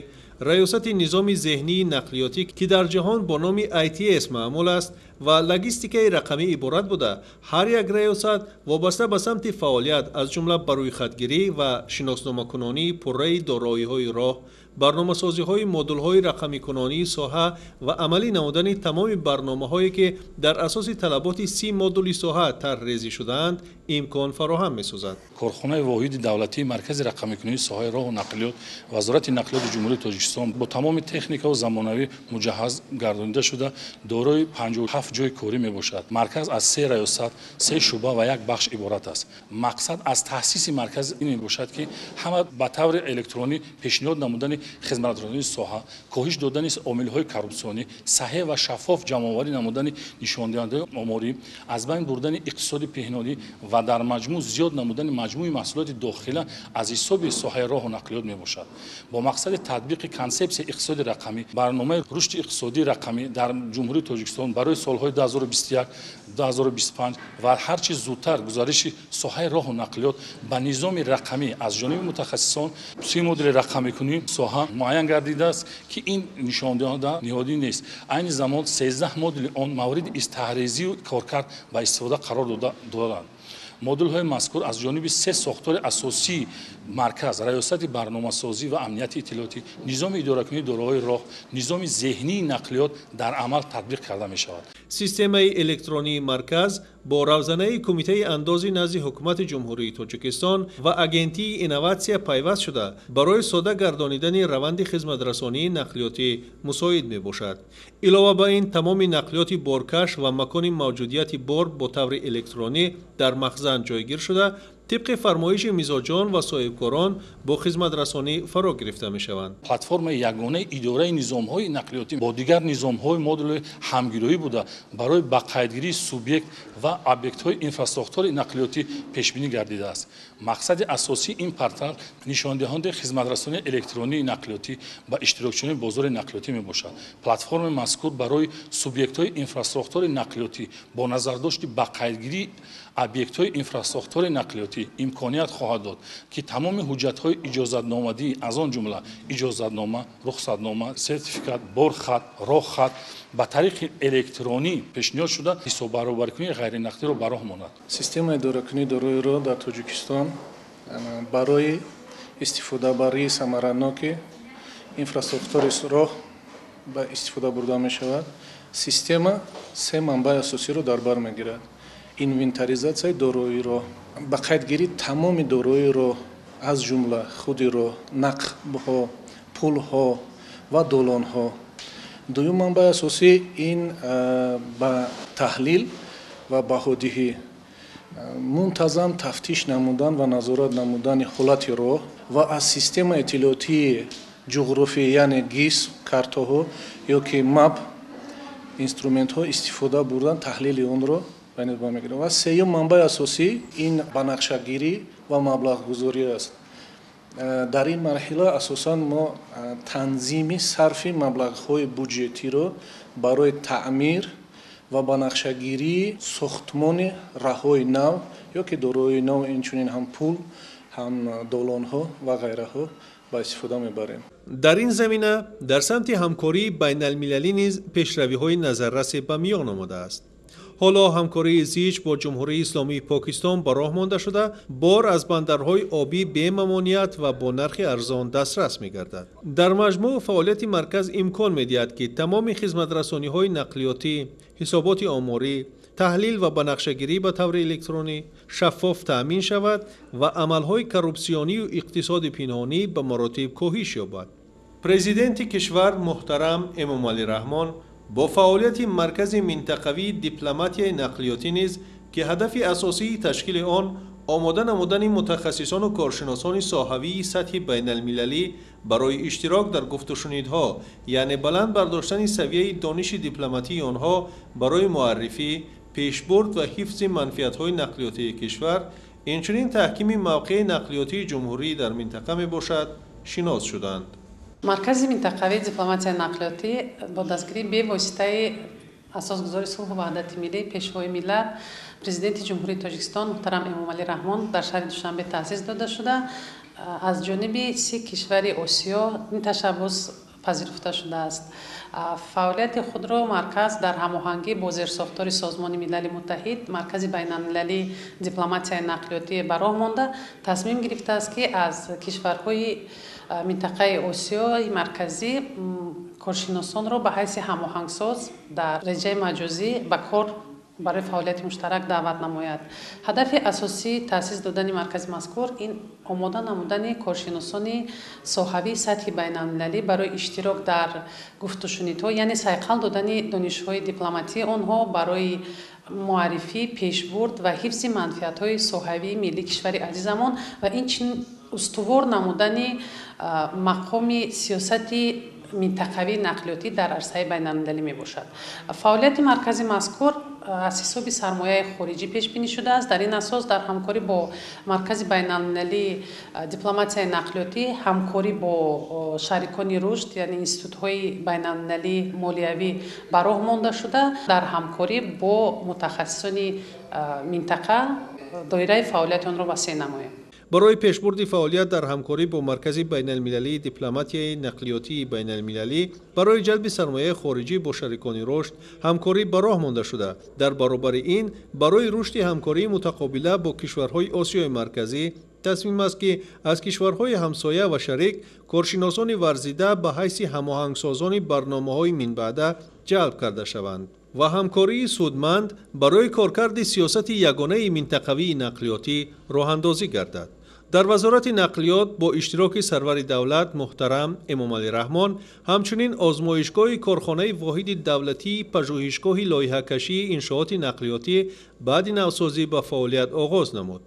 раёсати низоми зеҳнии нақлиётӣ, ки дар ҷаҳон бо номи ITS маъмул аст, ва логистикаи рақамӣ иборат буда, ҳар як раёсат вобаста ба самти фаъолият, аз ҷумла ба рӯйхатгирӣ ва шиносномакунонии пурраи дороиҳои роҳ, барномасозиҳои модулҳои рақамикунонии соҳа ва амалӣ намудани тамоми барномаҳое, ки дар асоси талаботи 30 модули соҳа тарҳрезӣ шудаанд, имкон фароҳам месозад. Корхонаи воҳиди давлатии маркази рақамикунонии соҳаи роҳу нақлиёт Вазорати нақлиёти Ҷумҳурии Тоҷикистон бо тамоми техникаву замонавӣ муҷаҳҳаз гардонида шуда, дорои 57 ҷойи корӣ мебошад. Марказ аз 3 раёсат, 3 шӯъба ва як бахш иборат аст. Мақсад аз таъсиси марказ ин мебошад, ки ҳама ба таври электронӣ пешниҳод намудани хизматрасонии соҳа, коҳиш додани омилҳои коррупсионӣ, саҳеҳ ва шаффоф ҷамъоварӣ намудани нишондиҳандаҳои оморӣ, аз байн бурдани иқтисоди пеҳнодӣ ва дар маҷмӯъ зиёд намудани маҷмӯи маҳсулоти дохила аз ҳисоби соҳаи роҳу нақлиёт мебошад. Бо мақсади татбиқи консепсияи иқтисоди рақамӣ, барномаи рушди иқтисодии рақамӣ дар Ҷумҳурии Тоҷикистон барои солҳои 2021-2025 ва ҳарчи зудтар гузариши соҳаи роҳу нақлиёт ба низоми рақамӣ аз ҷониби мутахассисон 30 модули рақамикунӣ соҳа муайян гардидааст, ки ин нишондиҳанда ниҳодӣ нест. Айни замон 13 модули он мавриди таҳризию коркард ба истифода қарор доданд. Модулҳои мазкур аз ҷониби 3 сохтори асосии марказ: раёсати барномасозӣ ва амнияти иттилоотӣ, низоми идоракунии дороҳои роҳ, низоми зеҳнии нақлиёт дар амал татбиқ карда мешавад. Системаи электронии марказ бо равзанаи Кумитаи андози назди Ҳукумати Ҷумҳурии Тоҷикистон ва Агентии инноватсия пайваст шуда, барои сода гардонидани раванди хизматрасонии нақлиётӣ мусоид мебошад. Илова ба ин, тамоми нақлиёти боркаш ва макони мавҷудияти бор бо таври электронӣ дар махзан ҷойгир шуда, тибқи фармоиши мизоҷон ва соҳибкорон бо хизматрасонӣ фаро гирифта мешаванд. Платформаи ягонаи идораи низомҳои нақлиётӣ бо дигар низомҳои модули ҳамгироӣ буда, барои ба қайдгирии субъект ва объектҳои инфрасохтори нақлиётӣ пешбинӣ гардидааст. Мақсади асосии ин портал нишондиҳандаи хизматрасонии электронии нақлиётӣ ба иштирокчиёни бозори нақлиётӣ мебошад. Платформаи мазкур барои субъектҳои инфрасохтори нақлиётӣ бо назардошти ба қайдгирии объектҳои инфрасохтори нақлиётӣ имконият хоҳад дод, ки тамоми ҳуҷҷатҳои иҷозатномадӣ, аз он ҷумла иҷозатнома, рухсатнома, сертификат, борхат, роҳхат ба тариқи электронӣ пешниҳод шуда, ҳисоббаробаркунии ғайринақдиро ба роҳ монад. Системаи идоракунии дорои роҳ дар Тоҷикистон барои истифодабарии самараноки инфрасохтори роҳ ба истифода бурда мешавад. Система 3 манбаи асосиро дар бар мегирад: инвентаризатсияи дорои роҳ, ба қайдгирии тамоми дорои роҳ, аз ҷумла худи роҳ, нақбҳо, пулҳо ва долонҳо. Дуюм манбаи асосӣ ин ба таҳлил ва баҳодиҳӣ, мунтазам тафтиш намудан ва назорат намудани ҳолати роҳ ва аз системаи иттилоотии ҷуғрофӣ, яъне ГИС, картаҳо ё ки МАП инструментҳо истифода бурдан, таҳлили онро ба назар мегирем. Ва сеюм манбаи асосӣ ин банақшагирӣ ва маблағгузорӣ аст. Дар ин марҳила асосан мо танзими сарфи маблағҳои буҷетиро барои таъмир ва банақшагирии сохтмони раҳҳои нав ё ки дорои нав, инчунин ҳам пул, ҳам долонҳо ва ғайраҳо ба истифода мебарем. Дар ин замина дар самти ҳамкории байналмилалӣ низ пешравиҳои назаррасе ба миён омадааст. Ҳоло ҳамкории зич бо Ҷумҳурии Исломии Покистон ба роҳ монда шуда, бор аз бандарҳои обӣ бемамоният ва бо нархи арзон дастрас мегардад. Дар маҷмӯъ фаъолияти марказ имкон медиҳад, ки тамоми хизматрасониҳои нақлиётӣ, ҳисоботи оморӣ, таҳлил ва банақшагирӣ ба таври электронӣ шаффоф таъмин шавад ва амалҳои коррупсионию иқтисоди пинҳонӣ ба маротиб коҳиш ёбад. Президенти кишвар муҳтарам Эмомалӣ Раҳмон бо фаъолияти Маркази минтақавии дипломатияи нақлиётӣ низ, ки ҳадафи асосии ташкили он омода намудани мутахассисону коршиносони соҳавии сатҳи байналмилалӣ барои иштирок дар гуфтушунидҳо, яъне баланд бардоштани савияи дониши дипломатии онҳо барои муаррифӣ, пешбурд ва ҳифзи манфиатҳои нақлиётии кишвар, инчунин таҳкими мавқеи нақлиётии ҷумҳурӣ дар минтақа мебошад, шинос шуданд. Маркази минтақавии дипломатияи нақлиётӣ бо дастгирии бевоситаи асосгузори сулҳу ваҳдати миллӣ, Пешвои миллат, Президенти Ҷумҳурии Тоҷикистон муҳтарам Эмомалӣ Раҳмон дар шаҳри Душанбе таъсис дода шуда, аз ҷониби 30 кишвари Осиё ин ташаббус пазируфта шудааст. Фаъолияти худро марказ дар ҳамоҳангӣ бо зерсохтори Созмони Милали Муттаҳид, Маркази байналмилалии дипломатияи нақлиётӣ ба роҳ монда, тасмим гирифтааст, ки аз кишварҳои минтақаи Осиёи Марказӣ коршиносонро ба ҳайси ҳамоҳангсоз дар реҷаи маҷозӣ ба кор барои фаъолияти муштарак даъват намояд. Ҳадафи асосии таъсис додани маркази мазкур ин омода намудани коршиносони соҳавии сатҳи байналмилалӣ барои иштирок дар гуфтушунидҳо, яъне сайқал додани донишҳои дипломатии онҳо барои муаррифӣ, пешбурд ва ҳифзи манфиатҳои соҳавии миллии кишвари азизамон ва инчунин устувор намудани мақоми сиёсати минтақавии нақлиётӣ дар арсаи байналмилалӣ мебошад. Фаъолияти маркази мазкур аз ҳисоби сармояи хориҷӣ пешбинӣ шудааст. Дар ин асос дар ҳамкорӣ бо Маркази байналмилалии дипломатияи нақлиётӣ, ҳамкорӣ бо шарикони рушд, яъне институтҳои байналмилалии молиявӣ ба роҳ монда шуда, дар ҳамкорӣ бо мутахассисони минтақа доираи фаъолияти онро васеъ намоем. Барои пешбурди фаъолият дар ҳамкорӣ бо Маркази байналмилалии дипломатияи нақлиётии байналмилалӣ барои ҷалби сармояи хориҷӣ бо шарикони рушд ҳамкорӣ ба роҳ монда шуда, дар баробари ин барои рушди ҳамкории мутақобила бо кишварҳои Осиёи Марказӣ тасмим аст, ки аз кишварҳои ҳамсоя ва шарик коршиносони варзида ба ҳайси ҳамоҳангсозони барномаҳои минбаъда ҷалб карда шаванд ва ҳамкории судманд барои коркарди сиёсати ягонаи минтақавии нақлиётӣ роҳандозӣ гардад. Дар Вазорати нақлиёт бо иштироки сарвари давлат муҳтарам Эмомалӣ Раҳмон ҳамчунин озмоишгоҳи корхонаи воҳиди давлатии пажӯҳишгоҳи лоиҳакашии иншооти нақлиётӣ баъди навсозӣ ба фаъолият оғоз намуд.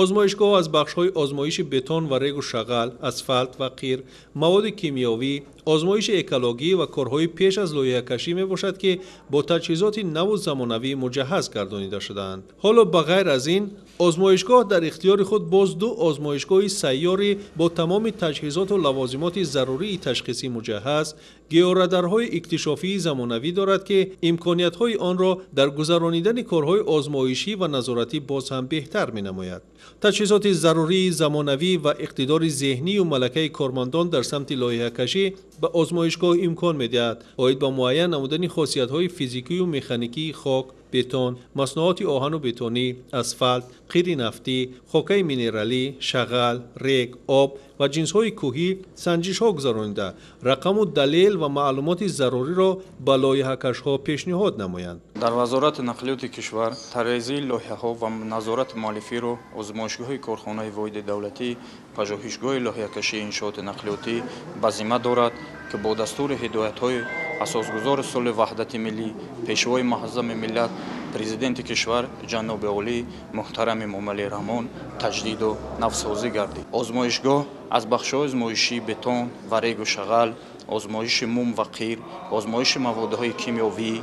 Озмоишгоҳ аз бахшҳои озмоиши бетон ва регу шағал, асфалт ва қир, маводи кимиёвӣ, озмоиши экологӣ ва корҳои пеш аз лоиҳакашӣ мебошад, ки бо таҷҳизоти наву замонавӣ муҷаҳҳаз гардонида шудаанд. Ҳоло ба ғайр аз ин озмоишгоҳ дар ихтиёри худ боз ду озмоишгоҳи сайёрӣ бо тамоми таҷҳизоту лавозимоти зарурии ташхисӣ муҷаҳҳаз, георадарҳои иктишофии замонавӣ дорад, ки имкониятҳои онро дар гузаронидани корҳои озмоишӣ ва назоратӣ боз ҳам беҳтар менамояд. Таҷҳизоти зарурии замонавӣ ва иқтидори зеҳнию малакаи кормандон дар самти лоиҳакашӣ ба озмоишгоҳ имкон медиҳад оид ба муайян намудани хосиятҳои физикию механикии хок, бетон, маснуоти оҳану бетонӣ, асфалт, қири нафтӣ, хокаи минералӣ, шағал, рег, об ва ҷинсҳои кӯҳӣ санҷишҳо гузаронида, рақаму далел ва маълумоти заруриро ба лоиҳакашҳо пешниҳод намоянд. Дар Вазорати нақлиёти кишвар тарҳрезии лоиҳаҳо ва назорати муаллифиро озмоишгоҳи корхонаи воҳиди давлатӣ, пажӯҳишгоҳи лоиҳакашии иншооти нақлиётӣ ба зимма дорад, ки бо дастури ҳидоятҳои асосгузори сулҳи ваҳдати миллӣ, Пешвои муаззами миллат Президенти кишвар ҷаноби олӣ муҳтарам Эмомалӣ Раҳмон таҷдиду навсозӣ гардид. Озмоишгоҳ аз бахшҳои озмоишии бетон ва регу шағал, озмоиши мум ва қир, озмоиши маводҳои кимиёвӣ,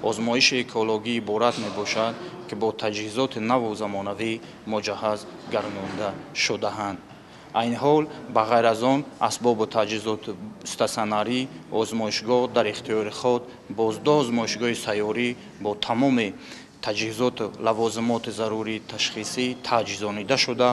озмоиши экологӣ иборат мебошад, ки бо таҷҳизоти наву замонавӣ муҷаҳҳаз гардонда шудаанд. Айни ҳол ба ғайр аз он асбобу таҷҳизоти стационарӣ озмоишгоҳ дар ихтиёри худ боз ду озмоишгоҳи сайёрӣ бо тамоми таҷҳизоту лавозимоти зарурии ташхисӣ таҷҳизонида шуда,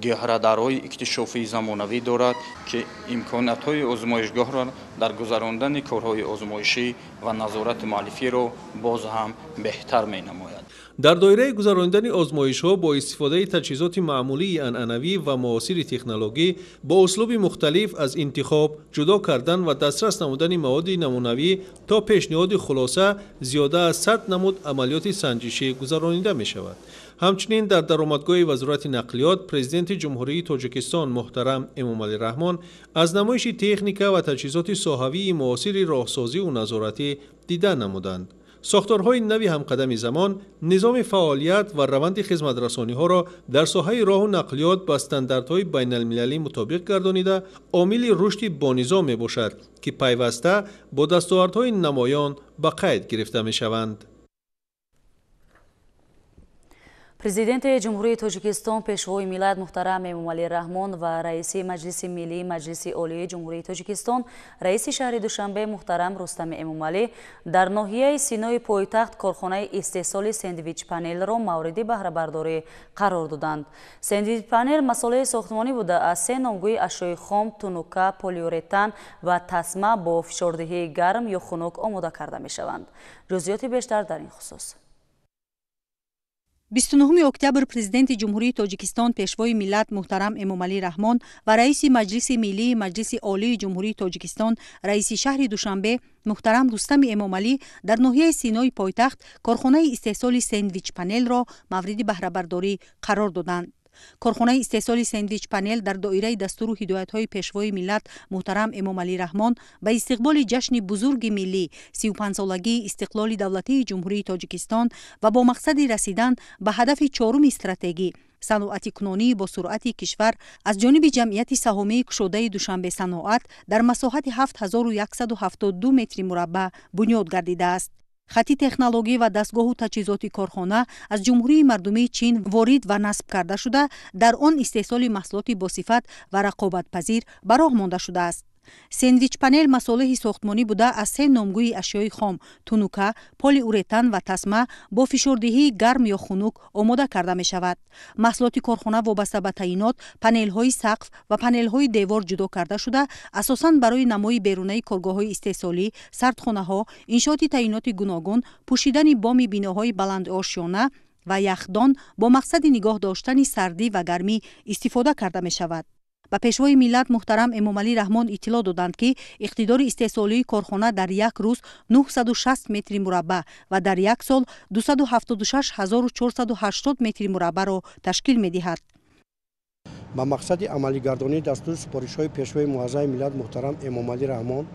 георадарҳои иктишофии замонавӣ дорад, ки имкониятҳои озмоишгоҳро дар гузарондани корҳои озмоишӣ ва назорати муаллифиро боз ҳам беҳтар менамояд. Дар доираи гузаронидани озмоишҳо бо истифодаи таҷҳизоти маъмулии анъанавӣ ва муосири технологӣ бо услуби мухталиф аз интихоб, ҷудо кардан ва дастрас намудани маводи намунавӣ то пешниҳоди хулоса зиёда аз 100 намуд амалиёти санҷишӣ гузаронида мешавад. Ҳамчунин дар даромадгоҳи Вазорати нақлиёт Президенти Ҷумҳурии Тоҷикистон муҳтарам Эмомалӣ Раҳмон аз намоиши техника ва таҷҳизоти соҳавии муосири роҳсозиву назоратӣ дида намуданд. Сохторҳои нави ҳамқадами замон низоми фаъолият ва раванди хизматрасониҳоро дар соҳаи роҳу нақлиёт ба стандартҳои байналмилалӣ мутобиқ гардонида, омили рушди бонизом мебошад, ки пайваста бо дастовардҳои намоён ба қайд гирифта мешаванд. Президенти Ҷумҳурии Тоҷикистон Пешвои миллат муҳтарам Эмомалӣ Раҳмон ва раиси Маҷлиси Миллии Маҷлиси Олии Ҷумҳурии Тоҷикистон, раиси шаҳри Душанбе муҳтарам Рустами Эмомалӣ дар ноҳияи Синои пойтахт корхонаи истеҳсоли сендвич-панелро мавриди баҳрабардорӣ қарор доданд. Сендвич-панел масолеҳи сохтмонӣ буда, аз се номгӯи ашёи хом, тунука, полиуретан ва тасма бо фишордиҳии гарм ё хунук омода карда мешаванд. Ҷузъиёти бештар дар ин хусус. 29 октябр Президенти Ҷумҳурии Тоҷикистон Пешвои миллат муҳтарам Эмомалӣ Раҳмон ва раиси Маҷлиси Миллии Маҷлиси Олии Ҷумҳурии Тоҷикистон, раиси шаҳри Душанбе муҳтарам Рустами Эмомалӣ дар ноҳияи Синои пойтахт корхонаи истеҳсоли сендвич-панелро мавриди баҳрабардорӣ қарор доданд. Корхонаи истеҳсоли сендвич-панел дар доираи дастуру ҳидоятҳои Пешвои миллат муҳтарам Эмомалӣ Раҳмон ба истиқболи ҷашни бузурги миллӣ 35-солагии истиқлоли давлатии Ҷумҳурии Тоҷикистон ва бо мақсади расидан ба ҳадафи чоруми стратегӣ саноатикунонии бо суръати кишвар аз ҷониби ҷамъияти саҳомии кушодаи Душанбе саноат дар масоҳати 7172 метри мураббаъ бунёд гардидааст. Хати технологӣ ва дастгоҳу таҷҳизоти корхона аз Ҷумҳурии Мардумии Чин ворид ва насб карда шуда, дар он истеҳсоли маҳсулоти босифат ва рақобатпазир ба роҳ монда шудааст. Сендвич-панел масолеҳи сохтмонӣ буда, аз се номгӯи ашёи хом, тунука, полиуретан ва тасма бо фишордиҳии гарм ё хунук омода карда мешавад. Маҳсулоти корхона вобаста ба таъинот, панелҳои сақф ва панелҳои девор ҷудо карда шуда, асосан барои намои берунаи коргоҳҳои истеҳсолӣ, сардхонаҳо, иншооти таъиноти гуногун, пӯшидани боми биноҳои баландошёна ва яхдон бо мақсади нигоҳ доштани сардӣ ва гармӣ истифода карда мешавад. Ба Пешвои миллат муҳтарам Эмомалӣ Раҳмон иттилоъ доданд, ки иқтидори истеҳсолии корхона дар як рӯз 960 метри мураббаъ ва дар як сол 276 480 метри мураббаъро ташкил медиҳад. Ба мақсади амалигардонии дастури супоришҳои Пешвои муаззами миллат муҳтарам Эмомалӣ Раҳмон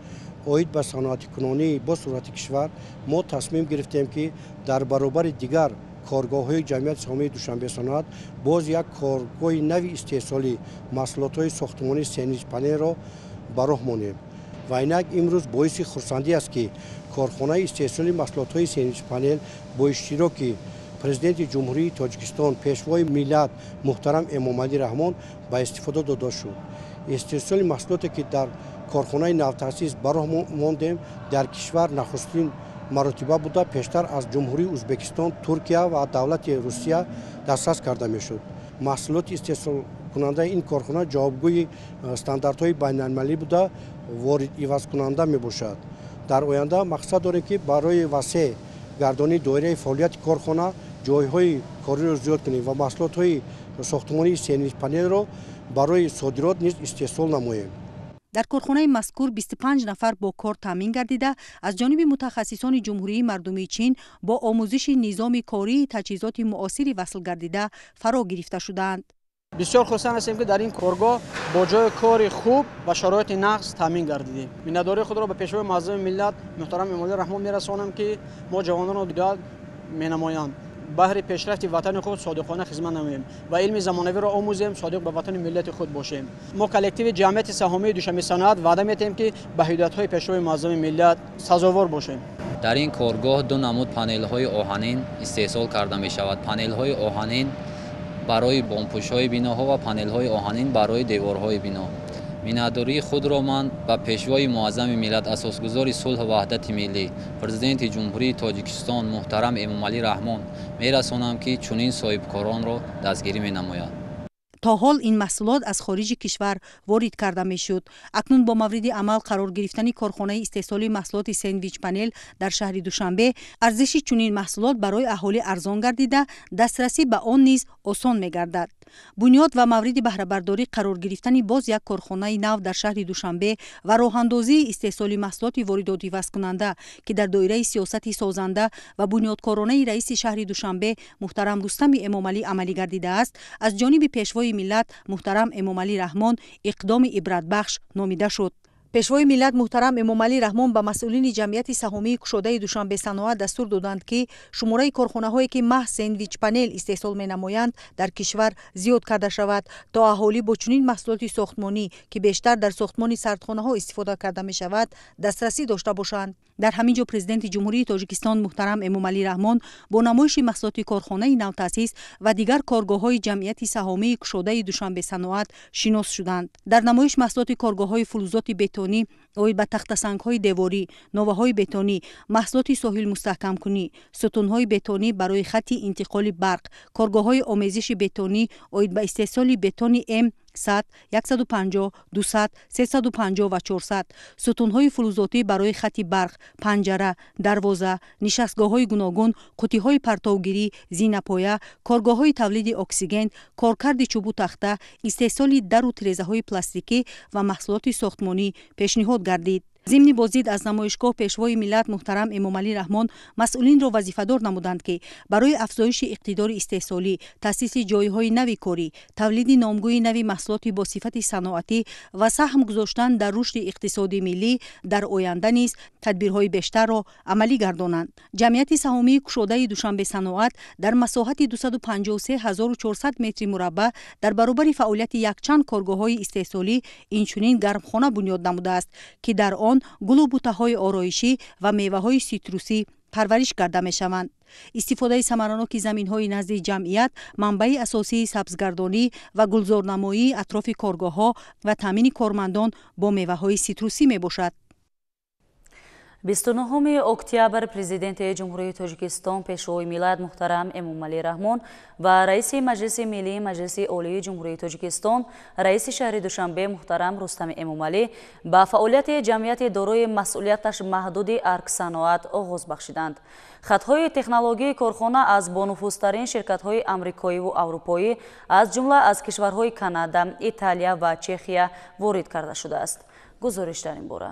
оид ба саноатикунонии бо суръати кишвар мо тасмим гирифтем, ки дар баробари дигар коргоҳҳои ҷамъияти саҳомии Душанбе саноат боз як коргоҳи нави истеҳсолии маҳсулотҳои сохтмонии сендвич-панелро ба роҳ монем. Ва инак имрӯз боиси хурсандӣ аст, ки корхонаи истеҳсоли маҳсулотҳои сендвич-панел бо иштироки Президенти Ҷумҳурии Тоҷикистон, Пешвои миллат муҳтарам Эмомалӣ Раҳмон ба истифода дода шуд. Истеҳсоли маҳсулоте, ки дар корхонаи навтаъсис ба роҳ мондем, дар кишвар нахустин маротиба буда, пештар аз Ҷумҳурии Ӯзбекистон, Туркия ва давлати Русия дастрас карда мешуд. Маҳсулоти истеҳсолкунандаи ин корхона ҷавобгӯи стандартҳои байналмилалӣ буда, ворид ивазкунанда мебошад. Дар оянда мақсад дорем, ки барои васеъ гардонии доираи фаъолияти корхона ҷойҳои кориро зиёд кунем ва маҳсулотҳои сохтмонии сендвич-панелро барои содирот низ истеҳсол намоем. Дар корхонаи мазкур 25 нафар бо кор таъмин гардида, аз ҷониби мутахассисони Ҷумҳурии Мардумии Чин бо омӯзиши низоми кории таҷҳизоти муосири васл гардида фаро гирифта шудаанд. Бисёр хурсанд ҳастем, ки дар ин коргоҳ бо ҷои кори хуб ва шароити нағз таъмин гардидем. Миннатдории худро ба Пешвои муаззами миллат муҳтарам Эмомалӣ Раҳмон мерасонам, ки мо ҷавононро менамоянд. Баҳри пешрафти ватани худ содиқона хизмат намоем ва илми замонавиро омӯзем, содиқ ба ватани миллати худ бошем. Мо коллективи ҷамъияти саҳомии Душанбе Саноат ваъда метиҳем, ки ба ҳидоятҳои пешвои муаззами миллат сазовор бошем. Дар ин коргоҳ ду намуд панелҳои оҳанин истеҳсол карда мешавад. Панелҳои оҳанин барои бомпӯшҳои биноҳо ва панелҳои оҳанин барои деворҳои бино. Миннатдории худро ман ба пешвои муаззами миллат, асосгузори сулҳу ваҳдати миллӣ, президенти Ҷумҳурии Тоҷикистон муҳтарам Эмомалӣ Раҳмон мерасонам, ки чунин соҳибкоронро дастгирӣ менамояд. То ҳол ин маҳсулот аз хориҷи кишвар ворид карда мешуд. Акнун бо мавриди амал қарор гирифтани корхонаи истеҳсоли маҳсулоти сендвич панел дар шаҳри Душанбе, арзиши чунин маҳсулот барои аҳолӣ арзон гардида, дастрасӣ ба он низ осон мегардад. Бунёд ва мавриди баҳрабардорӣ қарор гирифтани боз як корхонаи нав дар шаҳри Душанбе ва роҳандозии истеҳсоли маҳсулоти воридотивазкунанда, ки дар доираи сиёсати созанда ва бунёдкоронаи раиси шаҳри Душанбе муҳтарам Рустами Эмомалӣ амалӣ гардидааст, аз ҷониби пешвои миллат муҳтарам Эмомалӣ Раҳмон иқдоми ибратбахш номида шуд. Пешвои миллат муҳтарам Эмомалӣ Раҳмон ба масъулини ҷамъияти саҳомии кушодаи Душанбе Саноат дастур доданд, ки шумораи корхонаҳое, ки маҳз сендвич панел истеҳсол менамоянд, дар кишвар зиёд карда шавад, то аҳолӣ бо чунин маҳсулоти сохтмонӣ, ки бештар дар сохтмони сардхонаҳо истифода карда мешавад, дастрасӣ дошта бошанд. Дар ҳамин ҷо президенти Ҷумҳурии Тоҷикистон муҳтарам Эмомалӣ Раҳмон бо намоиши маҳсулоти корхонаи навтаъсис ва дигар коргоҳҳои ҷамъияти саҳомии кушодаи Душанбе Саноат шинос шуданд. Дар намоиш маҳсулоти коргоҳҳои фулузоти бетонӣ оид ба тахтасангҳои деворӣ, новаҳои бетонӣ, маҳсулоти соҳилмустаҳкамкунӣ, сутунҳои бетонӣ барои хатти интиқоли барқ, коргоҳҳои омезиши бетонӣ оид ба истеҳсоли бетони М 100, 150, 200, 350 ва 400, сутунҳои фулузотӣ барои хатти барқ, панҷара, дарвоза, нишастгоҳҳои гуногун, қутиҳои партовгирӣ, зинапоя, коргоҳҳои тавлиди оксиген, коркарди чӯбу тахта, истеҳсоли дару тирезаҳои пластикӣ ва маҳсулоти сохтмонӣ пешниҳод гардид. Зимни боздид аз намоишгоҳ пешвои миллат муҳтарам Эмомалӣ Раҳмон масъулинро вазифадор намуданд, ки барои афзоиши иқтидори истеҳсолӣ, таъсиси ҷойҳои нави корӣ, тавлиди номгӯи нави маҳсулоти бо сифати саноатӣ ва саҳм гузоштан дар рушди иқтисоди миллӣ дар оянда низ тадбирҳои бештарро амалӣ гардонанд. Ҷамъияти саҳомии кушодаи Душанбе Саноат дар масоҳати 253 400 метри мураббаъ дар баробари фаъолияти якчанд коргоҳҳои истеҳсолӣ инчунин гармхона бунёд намудааст, ки дар он гулу бутаҳои ороишӣ ва меваҳои ситрусӣ парвариш карда мешаванд. Истифодаи самараноки заминҳои назди ҷамъият манбаи асосии сабзгардонӣ ва гулзорнамоии атрофи коргоҳҳо ва таъмини кормандон бо меваҳои ситрусӣ мебошад. 29 октябр президенти Ҷумҳурии Тоҷикистон пешвои миллат муҳтарам Эмомалӣ Раҳмон ва раиси Маҷлиси Миллии Маҷлиси Олии Ҷумҳурии Тоҷикистон, раиси шаҳри Душанбе муҳтарам Рустами Эмомалӣ ба фаъолияти ҷамъияти дорои масъулияташ маҳдуди Арксаноат оғоз бахшиданд. Хатҳои технологияи корхона аз бонуфузтарин ширкатҳои амрикоиву аврупоӣ, аз ҷумла аз кишварҳои Канада, Италия ва Чехия ворид карда шудааст. Гузориш дар ин бора.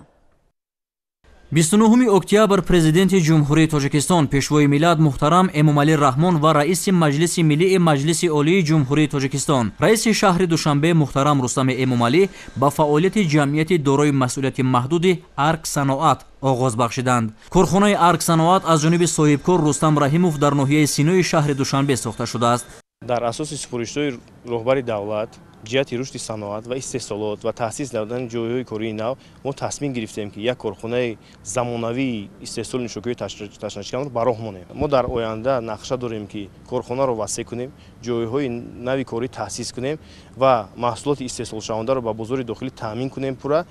29 октябр президенти Ҷумҳурии Тоҷикистон пешвои миллат муҳтарам Эмомалӣ Раҳмон ва раиси Маҷлиси Миллии Маҷлиси Олии Ҷумҳурии Тоҷикистон, раиси шаҳри Душанбе муҳтарам Рустами Эмомалӣ ба фаъолияти ҷамъияти дорои масъулияти маҳдуди Арксаноат оғоз бахшиданд. Корхонаи Арксаноат аз ҷониби соҳибкор Рустам Раҳимов дар ноҳияи Синои шаҳри Душанбе сохта шудааст. Дар асоси супоришҳои роҳбари давлат ҷиҳати рушди саноат ва истеҳсолот ва таъсис додани ҷойҳои кории нав мо тасмим гирифтем, ки як корхонаи замонавии истеҳсоли нӯшокиҳои ташнашиканро ба роҳ монем. Мо дар оянда нақша дорем, ки корхонаро васеъ кунем, ҷойҳои нави корӣ таъсис кунем ва маҳсулоти истеҳсолшавандаро ба бозори дохилӣ таъмин кунем пурра.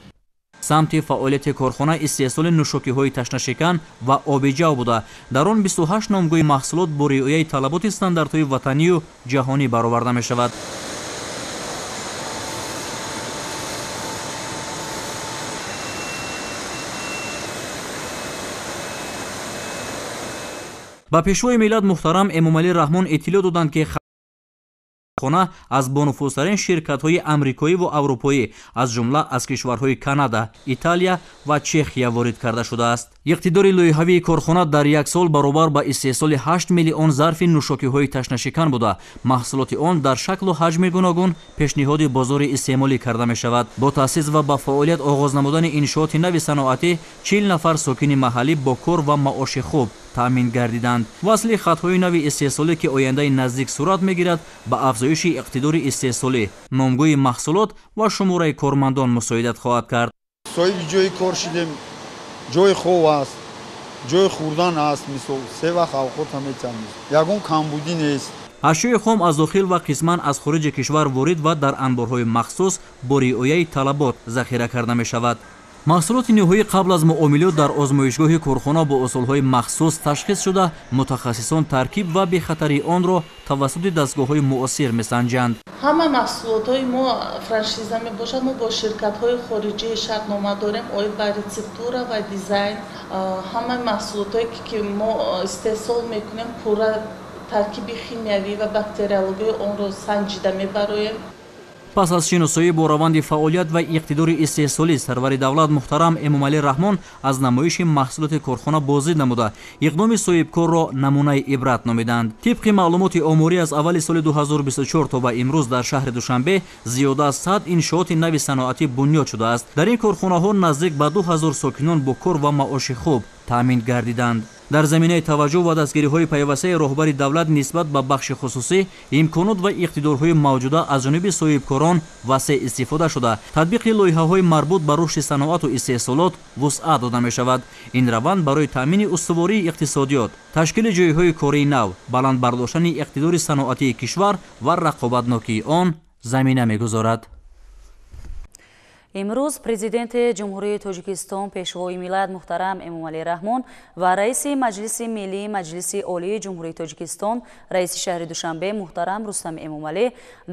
Самти фаъолияти корхона истеҳсоли нӯшокиҳои ташнашикан ва обиҷав буда, дар он 28 номгӯи маҳсулот бо риояи талаботи стандартҳои ватанию ҷаҳонӣ бароварда мешавад. Ба пешвои миллат муҳтарам Эмомалӣ Раҳмон иттилоъ доданд, ки хона аз бонуфузтарин ширкатҳои амрикоӣ ва аврупоӣ, аз ҷумла аз кишварҳои Канада, Италия ва Чехия ворид карда шудааст. Иқтидори лоиҳавии корхона дар як сол баробар ба истеҳсоли 8 миллион зарфи нӯшокиҳои ташнашикан буда, маҳсулоти он дар шаклу ҳаҷми гуногун пешниҳоди бозори истеъмолӣ карда мешавад. Бо таъсис ва ба фаъолият оғоз намудани иншооти нави саноатӣ 40 нафар сокини маҳаллӣ бо кор ва маоши хуб таъмин гардиданд. Васли хатҳои нави истеҳсолӣ, ки ояндаи наздик сурат мегирад, ба афзоиши иқтидори истеҳсолӣ, номгӯи маҳсулот ва шумораи кормандон мусоидат хоҳад кард. Соҳиби ҷои кор шидем, ҷои хоб аст, ҷои хӯрдан аст, мисол се вақт авқота метиҳанд, ягон камбудӣ нест. Ашёи хом аз дохил ва қисман аз хориҷи кишвар ворид ва дар анборҳои махсус бо риояи талабот захира карда мешавад. Маҳсулоти ниҳоӣ қабл аз муомилот дар озмоишгоҳи корхона бо усулҳои махсус ташхис шуда, мутахассисон таркиб ва бехатарии онро тавассути дастгоҳҳои муосир месанҷанд. Ҳама маҳсулотҳои мо франшиза мебошад. Мо бо ширкатҳои хориҷӣ шартнома дорем оид ба рецептура ва дизайн. Ҳама маҳсулотҳое ки мо истеҳсол мекунем, пурра таркиби химиявӣ ва бактериологияи онро санҷида мебароем. Пас аз шиносоӣ бо раванди фаъолият ва иқтидори истеҳсолӣ, сарвари давлат муҳтарам Эмомалӣ Раҳмон аз намоиши маҳсулоти корхона боздид намуда, иқдоми соҳибкорро намунаи ибрат номиданд. Тибқи маълумоти оморӣ, аз аввали соли 2024 то ба имрӯз дар шаҳри Душанбе зиёда аз 100 иншооти нави саноатӣ бунёд шудааст. Дар ин корхонаҳо наздик ба 2000 сокинон бо кор ва маоши хуб таъмин гардиданд. Дар заминаи таваҷҷӯҳ ва дастгириҳои пайвастаи роҳбари давлат нисбат ба бахши хусусӣ, имконот ва иқтидорҳои мавҷуда аз ҷониби соҳибкорон васеъ истифода шуда, татбиқи лоиҳаҳои марбут ба рушди саноату истеҳсолот вусъат дода мешавад. Ин раванд барои таъмини устувории иқтисодиёт, ташкили ҷойҳои кории нав, баланд бардоштани иқтидори саноатии кишвар ва рақобатнокии он замина мегузорад. Имрӯз Президенти Ҷумҳурии Тоҷикистон, Пешвои миллат муҳтарам Эмомалӣ Раҳмон ва Раиси Маҷлиси Миллии Маҷлиси Олии Ҷумҳурии Тоҷикистон, Раиси шаҳри Душанбе муҳтарам Рустам Эмомалӣ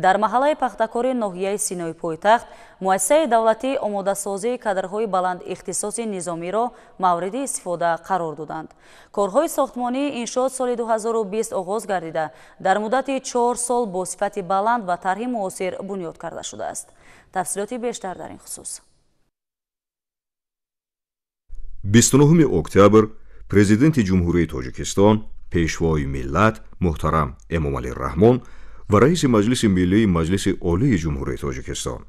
дар маҳаллаи Пахтакори ноҳияи Синои пойтахт муассисаи давлатии омодасозии кадрҳои баландихтисоси низомиро мавриди истифода қарор доданд. Корҳои сохтмонии иншоот соли 2020 оғоз гардида, дар муддати 4 сол бо сифати баланд ва тарҳи муосир бунёд карда шудааст. Тафсилоти бештар дар ин хусус. 29 октябр Президенти Ҷумҳурии Тоҷикистон, Пешвои миллат муҳтарам Эмомалӣ Раҳмон ва Раиси Маҷлиси Миллии Маҷлиси Олии Ҷумҳурии Тоҷикистон,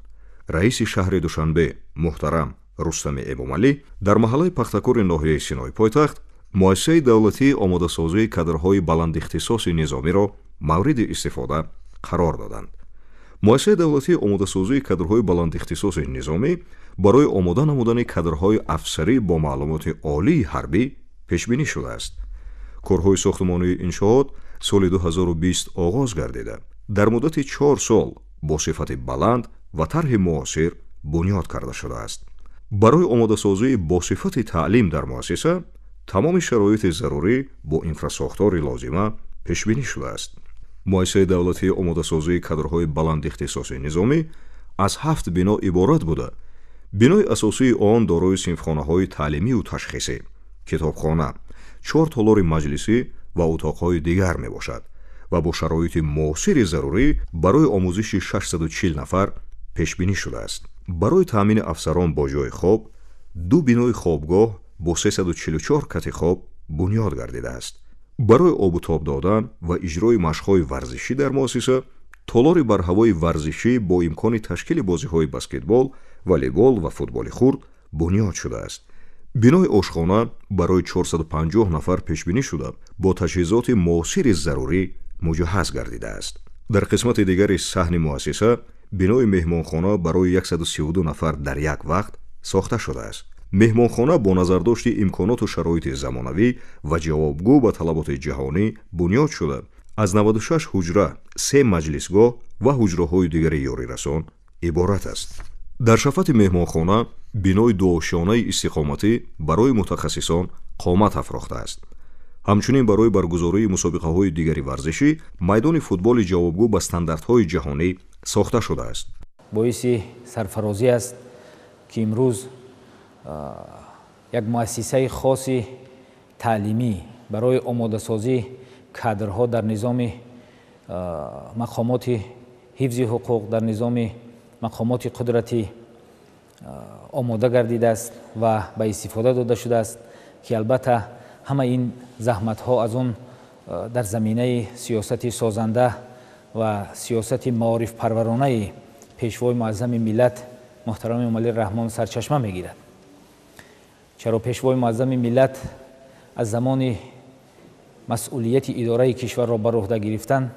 Раиси шаҳри Душанбе муҳтарам Рустами Эмомалӣ дар маҳаллаи Пахтакори ноҳияи Синои пойтахт муассисаи давлатии омодасозии кадрҳои баландихтисоси низомиро мавриди истифода қарор доданд. Муассисаи давлатии омодасозии кадрҳои баландихтисоси низомӣ барои омода намудани кадрҳои афсарӣ бо маълумоти олии ҳарбӣ пешбинӣ шудааст. Корҳои сохтмонии иншоот соли 2020 оғоз гардида, дар муддати 4 сол бо сифати баланд ва тарҳи муосир бунёд карда шудааст. Барои омодасозии бо сифати таълим дар муассиса тамоми шароити зарурӣ бо инфрасохтори лозима пешбинӣ шудааст. Муассисаи давлатии омодасозии кадрҳои баландихтисоси низомӣ аз 7 бино иборат буда, бинои асосии он дорои синфхонаҳои таълимию ташхисӣ, китобхона, 4 толори маҷлисӣ ва утоқҳои дигар мебошад ва бо шароити муосири зарурӣ барои омӯзиши 640 нафар пешбинӣ шудааст. Барои таъмини афсарон бо ҷои хоб, 2 бинои хобгоҳ бо 344 кати хоб бунёд гардидааст. Барои обутоб додан ва иҷрои машқҳои варзишӣ дар муассиса толори барҳавои варзишӣ бо имкони ташкили бозиҳои баскетбол, волейбол ва футболи хурд бунёд шудааст. Бинои ошхона барои 450 нафар пешбинӣ шуда, бо таҷҳизоти муосири зарурӣ муҷаҳҳаз гардидааст. Дар қисмати дигари саҳни муассиса бинои меҳмонхона барои 132 нафар дар як вақт сохта шудааст. Меҳмонхона бо назардошти имконоту шароити замонавӣ ва ҷавобгӯ ба талаботи ҷаҳонӣ бунёд шуда, аз 96 ҳуҷра, 3 маҷлисгоҳ ва ҳуҷраҳои дигари ёрирасон иборат аст. Дар шафати меҳмонхона бинои дуошёнаи истиқоматӣ барои мутахассисон қомат афрохтааст. Ҳамчунин барои баргузории мусобиқаҳои дигари варзишӣ майдони футболи ҷавобгӯ ба стандартҳои ҷаҳонӣ сохта шудааст. Боиси сарфарозӣ аст, ки имрӯз як муассисаи хоси таълимӣ барои омодасозии кадрҳо дар низоми мақомоти ҳифзи ҳуқуқ, дар низоми мақомоти қудратӣ омода гардидааст ва ба истифода дода шудааст, ки албатта ҳама ин заҳматҳо аз он дар заминаи сиёсати созанда ва сиёсати маорифпарваронаи Пешвои муаззами миллат муҳтарами Эмомалӣ Раҳмон сарчашма мегирад. Чаро Пешвои муаззами миллат аз замони Масъулияти идораи кишварро бар уҳда гирифтанд,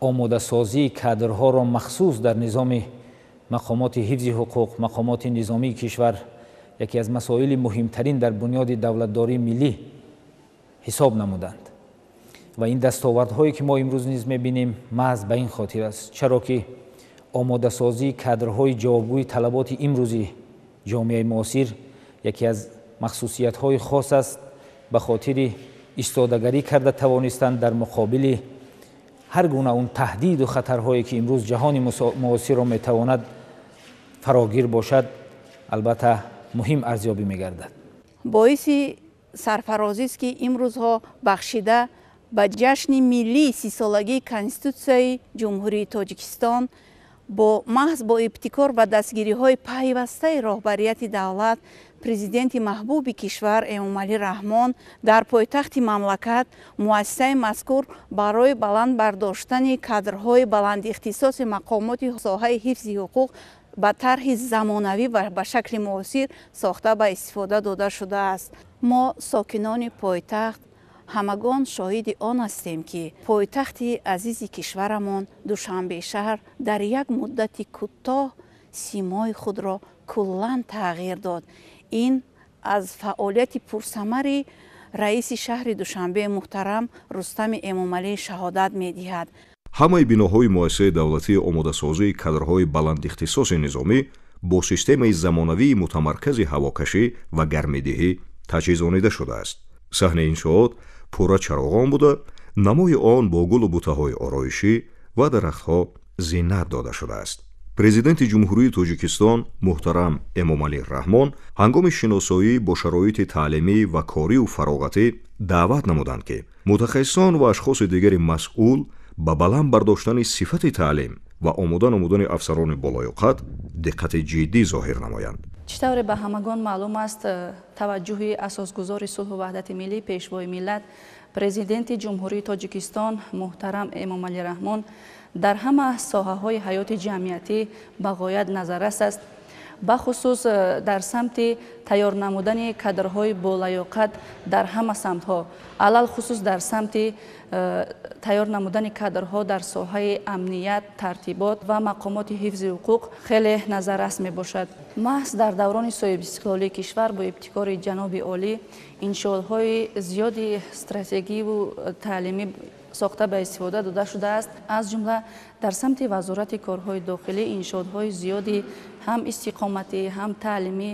омодасозии кадрҳоро махсус дар низоми мақомоти ҳифзи ҳуқуқ, мақомоти низомии кишвар яке аз масоили муҳимтарин дар бунёди давлатдории миллӣ ҳисоб намуданд. Ва ин дастовардҳое ки мо имрӯз низ мебинем, маҳз ба ин хотир аст, чаро ки омодасозии кадрҳои ҷавобгӯи талаботи имрӯзи ҷомеаи муосир яке аз махсусиятҳои хос аст ба хотири истодагарӣ карда тавонистанд дар муқобили ҳар гуна он таҳдиду хатарҳое ки имрӯз ҷаҳони муосирро метавонад фарогир бошад, албатта муҳим арзёбӣ мегардад. Боиси сарфарозист, ки имрӯзҳо бахшида ба ҷашни миллии 30-солагии Конститутсияи Ҷумҳурии Тоҷикистон бо маҳз бо ибтикор ва дастгириҳои пайвастаи роҳбарияти давлат, президенти маҳбуби кишвар Эмомалӣ Раҳмон дар пойтахти мамлакат муассисаи мазкур барои баланд бардоштани кадрҳои баландихтисоси мақомоти соҳаи ҳифзи ҳуқуқ ба тарҳи замонавӣ ва ба шакли муосир сохта ба истифода дода шудааст. Мо, сокинони пойтахт, ҳамагон шоҳиди он ҳастем, ки пойтахти азизи кишварамон Душанбе шаҳр дар як муддати кӯтоҳ симои худро куллан тағйир дод. Ин аз фаъолияти пурсамари раиси шаҳри Душанбе муҳтарам Рустами Эмомалӣ шаҳодат медиҳад. Ҳамаи биноҳои муассисаи давлатии омодасозии кадрҳои баландихтисоси низомӣ бо системаи замонавии мутамаркази ҳавокашӣ ва гармидиҳӣ таҷҳизонида шудааст. Саҳни иншоот пурра чароғон буда, намои он бо гулу бутаҳои ороишӣ ва дарахтҳо зинат дода шудааст. Президенти Ҷумҳурии Тоҷикистон муҳтарам Эмомалӣ Раҳмон ҳангоми шиносоӣ бо шароити таълимӣ ва корию фароғатӣ даъват намуданд, ки мутахассисон ва ашхоси дигари масъул ба баланд бардоштани сифати таълим ва омода намудани афсарони болоёқат диққати ҷиддӣ зоҳир намоянд. Чӣ тавре ба ҳамагон маълум аст, таваҷҷӯҳи асосгузори сулҳу ваҳдати миллӣ, пешвои миллат, президенти Ҷумҳурии Тоҷикистон муҳтарам Эмомалӣ Раҳмон дар ҳама соҳаҳои ҳаёти ҷамъиятӣ ба ғоят назаррас аст. Бахусус дар самти тайёр намудани кадрҳои болаёқат дар ҳама самтҳо, алалхусус дар самти тайёр намудани кадрҳо дар соҳаи амният, тартибот ва мақомоти ҳифзи ҳуқуқ хеле назаррас мебошад. Маҳз дар даврони соҳибистиқлолии кишвар бо ибтикори ҷаноби олӣ иншоотҳои зиёди стратегиву таълимӣ сохта ба истифода дода шудааст. Аз ҷумла дар самти Вазорати корҳои дохилӣ иншоотҳои зиёди ҳам истиқоматӣ, ҳам таълимӣ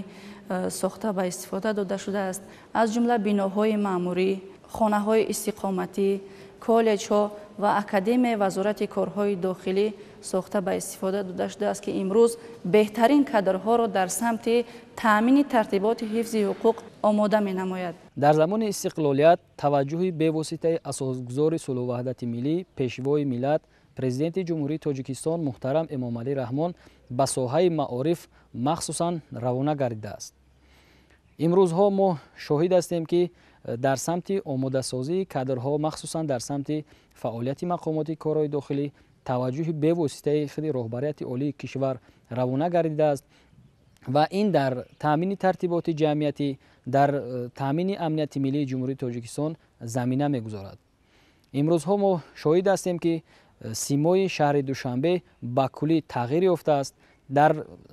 сохта ба истифода дода шудааст. Аз ҷумла биноҳои маъмурӣ, хонаҳои истиқоматӣ, коллеҷҳо ва Академияи Вазорати корҳои дохилӣ сохта ба истифода дода шудааст, ки имрӯз беҳтарин кадрҳоро дар самти таъмини тартиботи ҳифзи ҳуқуқ омода менамояд. Дар замони истиқлолият таваҷҷӯҳи бевоситаи асосгузори сулҳу ваҳдати миллӣ, пешвои миллат, президенти Ҷумҳурии Тоҷикистон муҳтарам Эмомалӣ Раҳмон ба соҳаи маориф махсусан равона гардидааст. Имрӯзҳо мо шоҳид ҳастем, ки дар самти омодасозии кадрҳо, махсусан дар самти фаъолияти мақомоти корҳои дохилӣ таваҷҷӯҳи бевоситаи худи роҳбарияти олии кишвар равона гардидааст ва ин дар таъмини тартиботи ҷамъиятӣ, дар таъмини амнияти миллии Ҷумҳурии Тоҷикистон замина мегузорад. Имрӯзҳо мо шоҳид ҳастем, ки симои шаҳри Душанбе ба куллӣ тағйир ёфтааст. Дар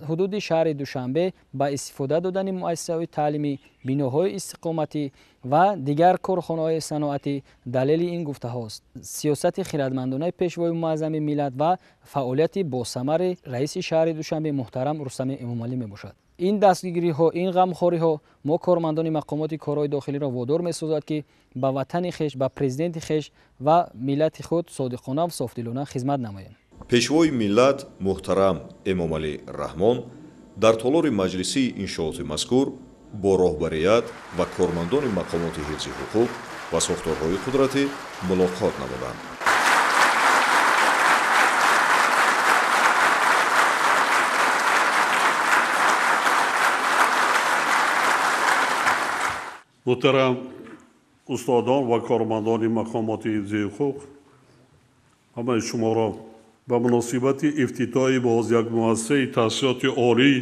ҳудуди шаҳри Душанбе ба истифода додани муассисаҳои таълимӣ, биноҳои истиқоматӣ ва дигар корхонаҳои саноатӣ далели ин гуфтаҳост. Сиёсати хирадмандонаи пешвои муаззами миллат ва фаъолияти босамари раиси шаҳри Душанбе муҳтарам Рустами Эмомалӣ мебошад. Ин дастгириҳо, ин ғамхориҳо мо кормандони мақомоти корҳои дохилиро водор месозад, ки ба ватани хеш, ба президенти хеш ва миллати худ содиқона ва софдилона хизмат намоем. Пешвои миллат муҳтарам Эмомалӣ Раҳмон дар толори маҷлисии иншооти мазкур бо роҳбарият ва кормандони мақомоти ҳифзи ҳуқуқ ва сохторҳои қудратӣ мулоқот намуданд. Муҳтарам устодон ва кормандони мақомоти ҳифзи ҳуқуқ, ҳамаи шуморо ба муносибати ифтитоҳи боз як муассисаи таҳсилоти олӣ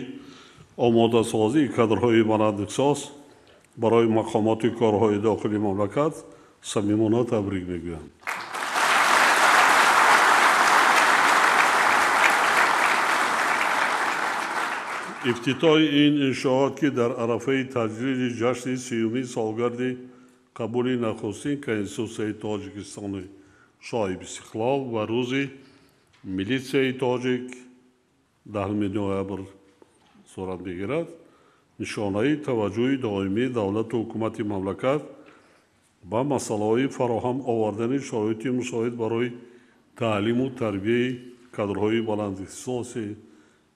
омодасозии кадрҳои баландихтисос барои мақомоти корҳои дохилии мамлакат Самимона табрик мегӯям. Ифтитоҳи ин иншоот, ки дар арафаи таҷлили ҷашни 30-юми солгарди қабули нахустин Конститутсияи Тоҷикистони соҳибистиқлол ва рӯзи милитсияи тоҷик 10 ноябр сурат мегирад, нишонаи таваҷҷӯҳи доимии давлату ҳукумати мамлакат ба масъалаҳои фароҳам овардани шароити мусоид барои таълиму тарбияи кадрҳои баландихтисоси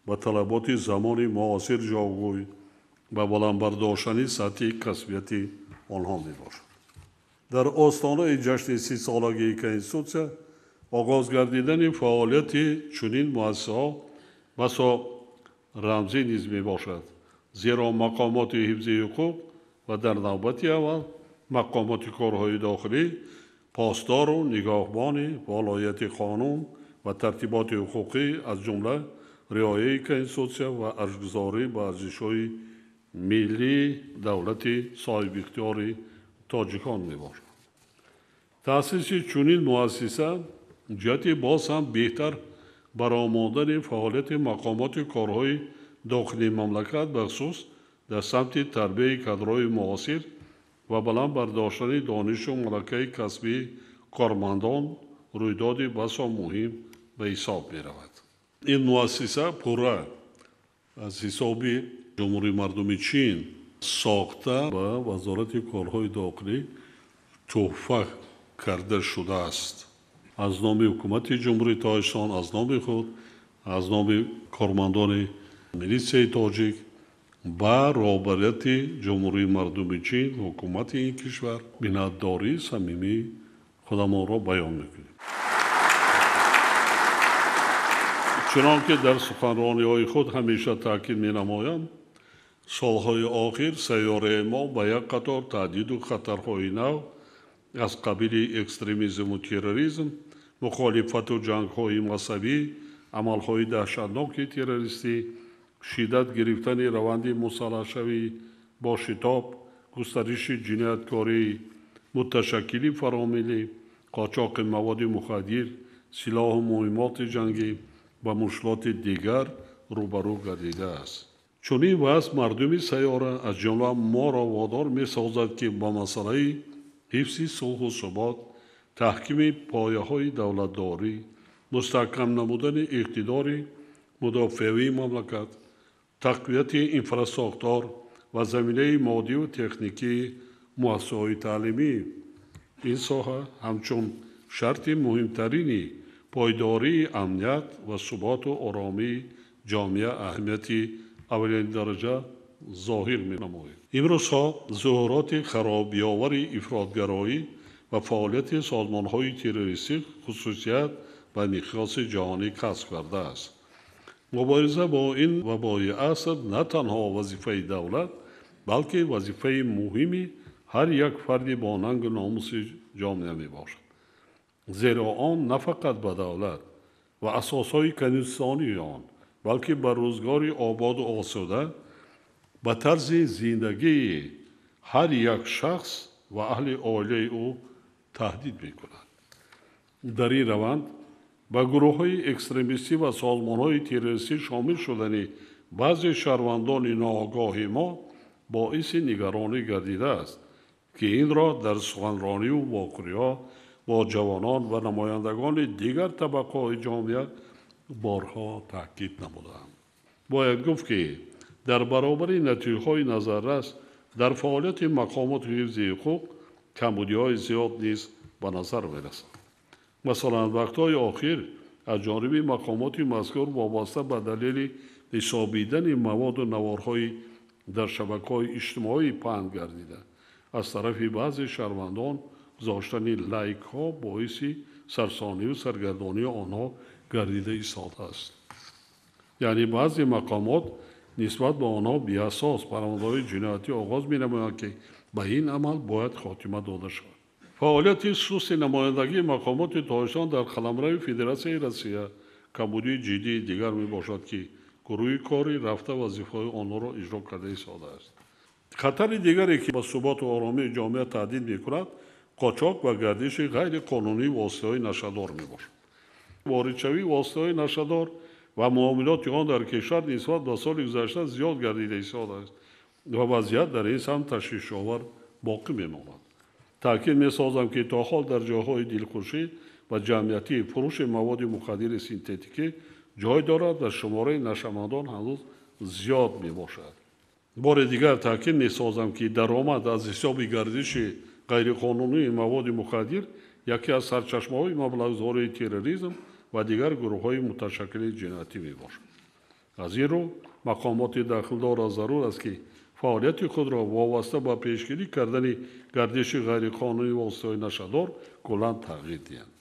ба талаботи замони муосир ҷавобгӯй ва баландбардоштани сатҳи касбияти онҳо мебошад. Дар остонаи ҷашни 30-солагии Конститутсия оғоз гардидани фаъолияти чунин муассисаҳо басо рамзӣ низ мебошад, зеро мақомоти ҳифзи ҳуқуқ ва дар навбати аввал мақомоти корҳои дохилӣ посдору нигоҳбони волояти қонун ва тартиботи ҳуқуқӣ, аз ҷумла риояи Конститутсия ва арҷгузорӣ ба арзишҳои миллии давлати соҳибихтиёри тоҷикон мебошад. Таъсиси чунин муассиса ҷиҳати боз ҳам беҳтар баромадани фаъолияти мақомоти корҳои дохилии мамлакат, бахусус дар самти тарбияи кадрҳои муосир ва баланд бардоштани донишу малакаи касбии кормандон, рӯйдоди басо муҳим ба ҳисоб меравад. Ин муассиса пурра аз ҳисоби Ҷумҳурии Мардуми Чин сохта ба Вазорати корҳои дохилӣ тӯҳфа карда шудааст. Аз номи ҳукумати Ҷумҳурии Тоҷикистон, аз номи худ, аз номи кормандони милитсияи тоҷик ба роҳбарияти Ҷумҳурии Мардуми Чин, ҳукумати ин кишвар миннатдории самимии худамонро баён мекунем. Чунон ки дар суханрониҳои худ ҳамеша таъкид менамоям, солҳои охир сайёраи мо ба як қатор таҳдиду хатарҳои нав аз қабили экстремизму терроризм, мухолифату ҷангҳои мазҳабӣ, амалҳои даҳшатноки террористӣ, шиддат гирифтани раванди мусаллаҳшавӣ бо шитоб, густариши ҷинояткорӣ, муташаккили фаромиллӣ, қочоқи маводи мухаддир, силоҳу муҳиммоти ҷангӣ ва мушкилоти дигар рӯбарӯ гардидааст. Чунин вазъ мардуми сайёра, аз ҷумла моро водор месозад, ки ба масъалаи ҳифзи сулҳу субот, таҳкими пояҳои давлатдорӣ, мустаҳкам намудани иқтидори мудофиавии мамлакат, тақвияти инфрасохтор ва заминаи моддиву техникии муассисаҳои таълимӣ ин соҳа ҳамчун шарти муҳимтарини пойдории амният ва суботу оромии ҷомеа аҳамияти аввалини дараҷа зоҳир менамояд. Имрӯзҳо зуҳуроти харобиовари ифротгароӣ ва фаъолияти созмонҳои террористӣ хусусият ба миқёси ҷаҳонӣ касб кардааст. Мубориза бо ин вабои аср на танҳо вазифаи давлат, балки вазифаи муҳими ҳар як фарди бо нангу номуси ҷомеа мебошад. Зеро он на фақат ба давлат ва асосҳои конститутсионии он, балки ба рӯзгори ободу осуда, ба тарзи зиндагии ҳар як шахс ва аҳли оилаи ӯ таҳдид мекунад. Дар ин раванд ба гурӯҳҳои экстремистӣ ва созмонҳои террористӣ шомил шудани баъзе шаҳрвандони ноогоҳи мо боиси нигаронӣ гардидааст, ки инро дар суханрониву вохӯриҳо бо ҷавонон ва намояндагони дигар табақаҳои ҷомеа борҳо таъкид намудаам. Бояд гуфт, ки дар баробари натиҷаҳои назаррас дар фаъолияти мақомоти ҳифзи ҳуқуқ камбудиҳои зиёд низ ба назар мерасанд. Масалан, вақтҳои охир аз ҷониби мақомоти мазкур вобаста ба далели ҳисобидани маводу наворҳои дар шабакаҳои иҷтимоӣ паҳн гардида, аз тарафи баъзе шаҳрвандон гузоштани лайкҳо боиси сарсониву саргардонии онҳо гардида истодааст. Яъне баъзе мақомот нисбат ба онҳо беасос парвандаҳои ҷиноятӣ оғоз менамоянд, ки ба ин амал бояд хотима дода шавад. Фаъолияти сусти намояндагии мақомоти Тоҷикистон дар қаламрави Федератсияи Россия камбудии ҷиддии дигар мебошад, ки гурӯҳи корӣ рафта вазифаҳои онҳоро иҷро карда истодааст. Хатари дигаре, ки ба суботу оромии ҷомеа таҳдид мекунад, Қочоқ ва гардиши ғайриқонунии воситаҳои нашъадор мебошад. Воридшавии воситаҳои нашъадор ва муомилоти он дар кишвар нисбат ба соли гузашта зиёд гардида истодааст ва вазъият дар ин самт ташвишовар боқӣ мемонад. Таъкид месозам, ки то ҳол дар ҷойҳои дилхушӣ ва ҷамъиятӣ фурӯши маводи мухаддири синтетикӣ ҷой дорад ва шумораи нашъамандон ҳанӯз зиёд мебошад. Бори дигар таъкид месозам, ки даромад аз ҳисоби гардиши ғайриқонунии маводи мухаддир яке аз сарчашмаҳои маблағгузории терроризм ва дигар гурӯҳҳои муташаккили ҷиноятӣ мебошад. Аз ин рӯ мақомоти дахлдорро зарур аст, ки фаъолияти худро вобаста ба пешгирӣ кардани гардиши ғайриқонунии воситаҳои нашъадор куллан тағйир диҳанд.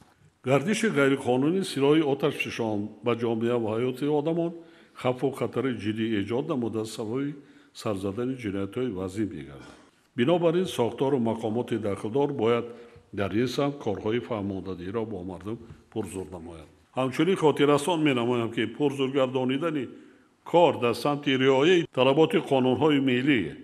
Гардиши ғайриқонунии силоҳи оташфишон ба ҷомеа ва ҳаёти одамон хавфу хатари ҷиддӣ эҷод намуда сабаби сар задани ҷиноятҳои вазин мегардад. Бинобар ин сохтору мақомоти дахлдор бояд дар ин самт корҳои фаҳмондадиҳиро бо мардум пурзур намоянд. Ҳамчунин хотиррасон менамоям, ки пурзур гардонидани кор дар самти риояи талаботи қонунҳои миллӣ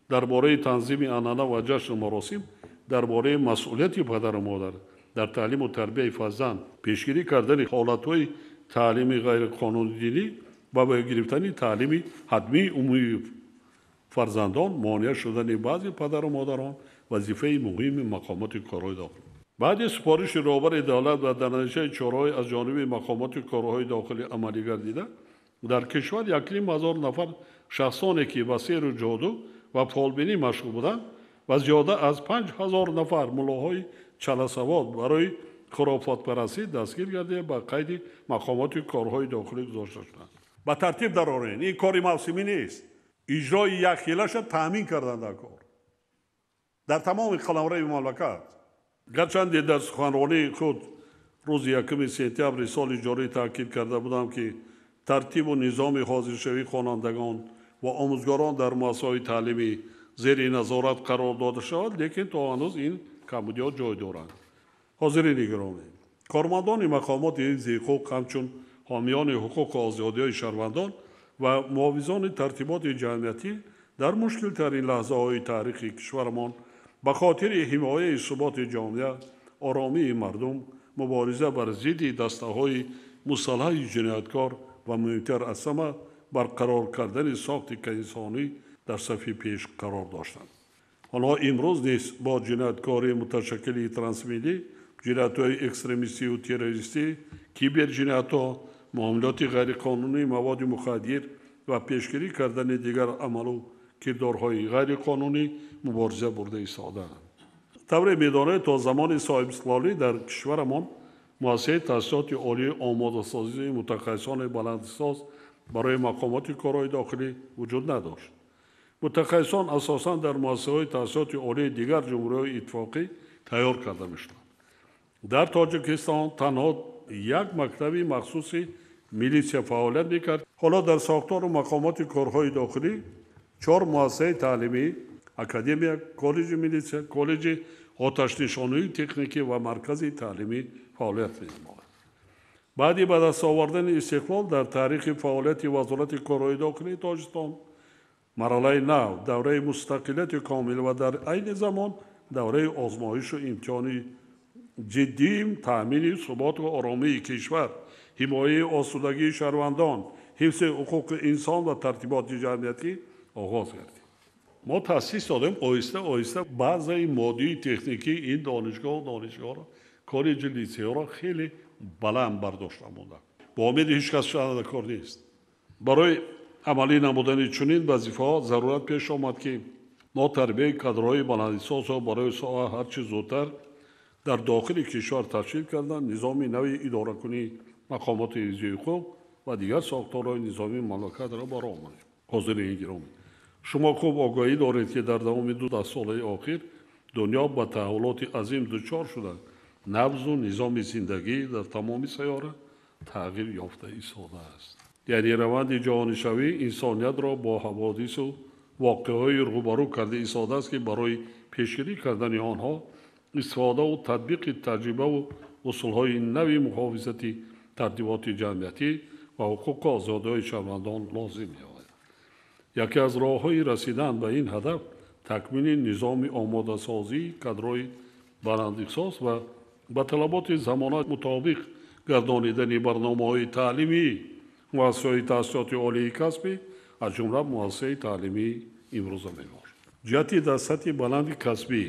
дар бораи танзими анъана ва ҷашну маросим, дар бораи масъулияти падару модар дар таълиму тарбияи фарзанд, пешгирӣ кардани ҳолатҳои таълими ғайриқонунии динӣ ва ба гирифтани таълими ҳатмии умумии фарзандон, монеа шудани баъзе падару модарон вазифаи муҳими мақомоти корҳои дохилӣ. Баъди супориши роҳбари давлат ва дар натиҷаи чораҳои аз ҷониби мақомоти корҳои дохилӣ амалӣ гардида, дар кишвар 1,5 ҳазор нафар шахсоне, ки ба сеҳру ҷоду ва фолбинӣ машғул буданд, ва зиёда аз 5000 нафар муллоҳои чаласавод барои хурофотпарастӣ дастгир гардида ба қайди мақомоти корҳои дохилӣ гузошта шуданд. Ба тартиб дарорен, ин кори мавсимӣ нест. Иҷрои якхелаша таъмин кардан дар кор дар тамоми қаламрави мамлакат. Гарчанде дар суханронии худ рӯзи 1 сентябри соли ҷорӣ таъкид карда будам, ки тартибу низоми ҳозиршавии хонандагон ва омӯзгорон дар муассисаҳои таълимӣ зери назорат қарор дода шавад, лекин то ҳанӯз ин камбудиҳо ҷой доранд. Ҳозирини гиромӣ, кормандони мақомоти ҳифзи ҳуқуқ ҳамчун ҳомиёни ҳуқуқу озодиҳои шаҳрвандон ва муҳофизони тартиботи ҷамъиятӣ дар мушкилтарин лаҳзаҳои таърихи кишварамон ба хотири ҳимояи суботи ҷомеа, оромии мардум, мубориза бар зидди дастаҳои мусаллаҳи ҷинояткор ва муҳимтар аз ҳама барқарор кардани сохти инсонӣ дар сафи пеш қарор доштанд. Онҳо имрӯз низ бо ҷинояткории муташаккили трансмиллӣ, ҷиноятҳои экстремистию террористӣ, киберҷиноятҳо, муомилоти ғайриқонунии маводи мухаддир ва пешгирӣ кардани дигар амалу кирдорҳои ғайриқонунӣ мубориза бурда истодаанд. Тавре медонед, то замони соҳибистиқлолӣ дар кишварамон муассисаи таҳсилоти олии омодасозии мутахассисони баландихтисос барои мақомоти корҳои дохилӣ вуҷуд надошт. Мутахассисон асосан дар муассисаҳои таҳсилоти олии дигар ҷумҳуриҳои иттифоқӣ тайёр карда мешуданд. Дар Тоҷикистон танҳо як мактаби махсуси милитсия фаъолият мекард. Ҳоло дар сохтору мақомоти корҳои дохилӣ 4 муассисаи таълимӣ: академия, коллеҷи милитсия, коллеҷи оташнишонии техникӣ ва маркази таълимӣ фаъолият менамояд. Баъди ба даст овардани истиқлол дар таърихи фаъолияти Вазорати корҳои дохилии Тоҷикистон марҳилаи нав, давраи мустақилияти комил ва дар айни замон давраи озмоишу имтиҳони ҷиддии таъмини суботу оромии кишвар, ҳимояи осудагии шаҳрвандон, ҳифзи ҳуқуқи инсон ва тартиботи ҷамъиятӣ оғоз гардид. Мо таъсис додем оҳиста оҳиста баъзаи моддии техникии ин донишгоҳу донишгоҳро, коллеҷи литсейҳоро хеле баланд бардошта монданд. Бо умеди ҳеҷ кас шуда кор нест. Барои амалӣ намудани чунин вазифаҳо зарурат пеш омад, ки мо тарбияи кадрҳои баландихтисосро барои соҳа ҳарчи зудтар дар дохили кишвар ташкил кардан, низоми нави идоракунии мақомоти ҳифзи ҳуқуқ ва дигар сохторҳои низомии мамлакатро ба роҳ монем. Ҳозирини гиромӣ, шумо хуб огоҳӣ доред, ки дар давоми 2 даҳсолаи охир дунё ба таҳаввулоти азим дучор шуда, набзу низоми зиндагӣ дар тамоми сайёра тағйир ёфта истодааст. Яъне раванди ҷаҳонишавӣ инсониятро бо ҳаводису воқеаҳои рӯбарӯ карда истодааст, ки барои пешгирӣ кардани онҳо истифодаву татбиқи таҷрибаву усулҳои нави муҳофизати тартиботи ҷамъиятӣ ва ҳуқуқу озодиҳои шаҳрвандон лозим меояд. Яке аз роҳҳои расидан ба ин ҳадаф такмили низоми омодасозии кадрҳои Баландихтисос ва ба талаботи замона мутобиқ гардонидани барномаҳои таълимии муассисаҳои таҳсилоти олии касбӣ, аз ҷумла муассисаи таълимии имрӯза мебошад. Ҷиҳати дар сатҳи баланди касбӣ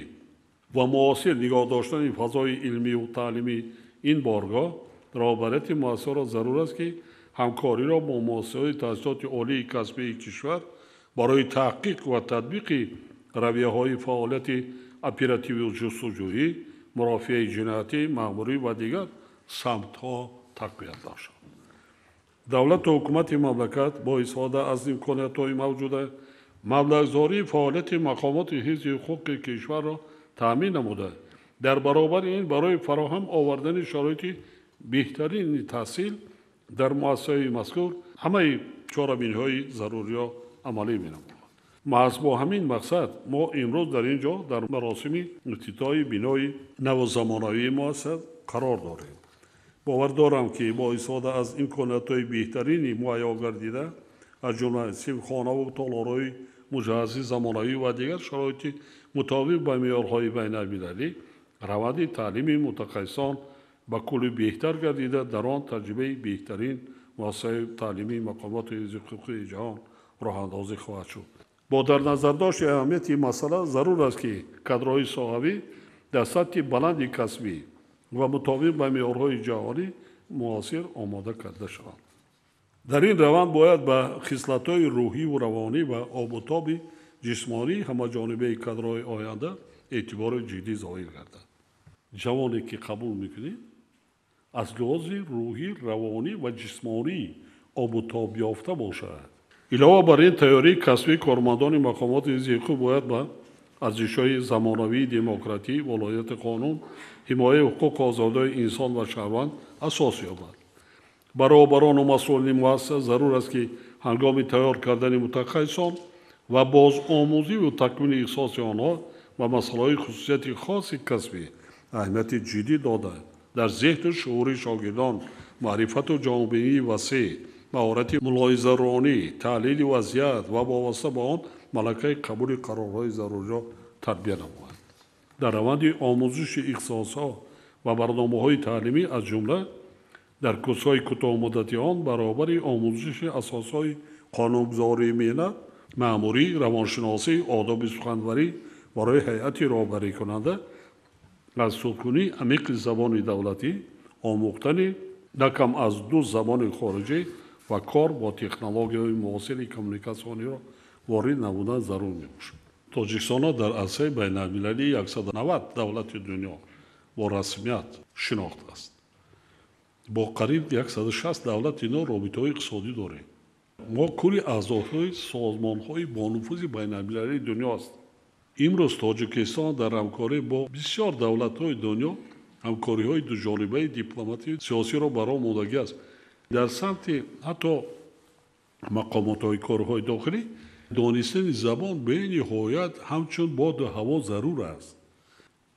ва муосир нигоҳ доштани фазои илмию таълимии ин боргоҳ, роҳбарияти муассисаро зарур аст, ки ҳамкориро бо муассисаҳои таҳсилоти олии касбии кишвар барои таҳқиқ ва татбиқи равияҳои фаъолияти оперативию ҷустуҷӯӣ, мурофиаи ҷиноятӣ, маъмурӣ ва дигар самтҳо тақвият бахшад. Давлату ҳукумати мамлакат бо истифода аз имкониятҳои мавҷуда маблағгузории фаъолияти мақомоти ҳифзи ҳуқуқи кишварро таъмин намуда, дар баробари ин барои фароҳам овардани шароити беҳтарини таҳсил дар муассисаҳои мазкур ҳамаи чорабиниҳои заруриро амалӣ менамояд. Маҳз бо ҳамин мақсад мо имрӯз дар ин ҷо дар маросими ифтитоҳи бинои навзамонавии муассиса қарор дорем. Бовар дорам, ки бо истифода аз имкониятҳои беҳтарини муҳайё гардида, аз ҷумла синфхонаву толорҳои муҷаҳҳази замонавӣ ва дигар шароити мутобиқ ба меъёрҳои байналмилалӣ, раванди таълими мутахассисон ба куллӣ беҳтар гардида, дар он таҷрибаи беҳтарин муассисаи таълимии мақомоти ҳифзи ҳуқуқи ҷаҳон роҳандозӣ хоҳад шуд. Бо дар назардошти аҳамияти ин масъала зарур аст, ки кадрҳои соҳавӣ дар сатҳи баланди касбӣ ва мутобиқ ба меъёрҳои ҷаҳонӣ муосир омода карда шаванд. Дар ин раванд бояд ба хислатҳои рӯҳиву равонӣ ва обутоби ҷисмонии ҳамаҷонибаи кадрҳои оянда эътибори ҷиддӣ зоҳир гардад. Ҷавоне ки қабул мекунед, аз лиҳози рӯҳӣ, равонӣ ва ҷисмонӣ обутоб ёфта бошад. Илова бар ин, тайёрии касбии кормандони мақомоти ҳифзи ҳуқуқ бояд ба арзишҳои замонавии демократӣ, волоияти қонун, ҳимояи ҳуқуқу озодиҳои инсон ва шаҳрванд асос ёбад. Ба роҳбарону масъулини муассиса зарур аст, ки ҳангоми тайёр кардани мутахассисон ва бозомӯзиву такмили ихтисоси онҳо ба масъалаҳои хусусияти хоси касбӣ аҳамияти ҷиддӣ дода, дар зеҳну шуури шогирдон маърифату ҷаҳонбинии васеъ, маҳорати мулоҳизаронӣ, таҳлили вазъият ва вобаста ба он малакаи қабули қарорҳои заруриро тарбия намояд. Дар раванди омӯзиши ихтисосҳо ва барномаҳои таълимӣ, аз ҷумла дар курсҳои кӯтоҳмуддати он, баробари омӯзиши асосҳои қонунгузории меҳнат, маъмурӣ, равоншиносӣ, одоби суханварӣ барои ҳайати роҳбарикунанда аз судкунии амиқи забони давлатӣ, омӯхтани на кам аз 2 забони хориҷӣ ва кор бо технологияҳои муосири коммуникатсиониро ворид намудан зарур мебошад. Тоҷикистонро дар арсаи байналмилалии 190 давлати дунё бо расмият шинохтааст. Бо қариб 160 давлати ино робитаҳои иқтисодӣ дорем. Мо кулли аъзоҳои созмонҳои бонуфузи байналмилалии дунё ҳастем. Имрӯз Тоҷикистон дар ҳамкорӣ бо бисёр давлатҳои дунё ҳамкориҳои дуҷонибаи дипломатию сиёсиро ба роҳ мондагӣ аст. Дар самти ҳатто мақомотҳои корҳои дохилӣ донистани забон бениҳоят ҳамчун боду ҳаво зарур аст.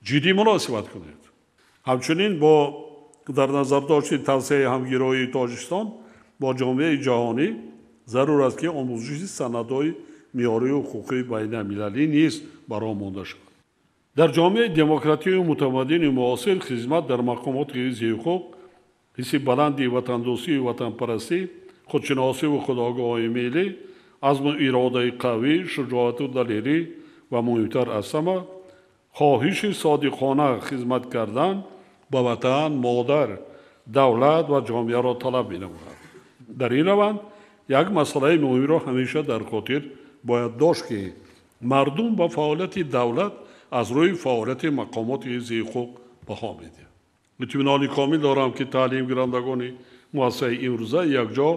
Ҷиддӣ муносибат кунед. Ҳамчунин бо дар назардошти тавсеаи ҳамгироии Тоҷикистон бо ҷомеаи ҷаҳонӣ зарур аст, ки омӯзиши санадҳои меъёрию ҳуқуқии байналмилалӣ низ ба роҳ монда шавад. Дар ҷомеаи демократию мутамаддини муосир хизмат дар мақомоти ҳифзи ҳуқуқ, ҳисси баланди ватандӯстию ватанпарастӣ, худшиносиву худогоҳии миллӣ, азму иродаи қавӣ, шуҷоату далерӣ ва муҳимтар аз ҳама хоҳиши содиқона хизмат кардан ба ватан, модар, давлат ва ҷомеаро талаб менамояд. Дар ин раванд як масъалаи муҳимро ҳамеша дар хотир бояд дошт, ки мардум ба фаъолияти давлат аз рӯи фаъолияти мақомоти ҳифзи ҳуқуқ баҳо медиҳад. Итминони комил дорам, ки таълимгирандагони муассисаи имрӯза якҷо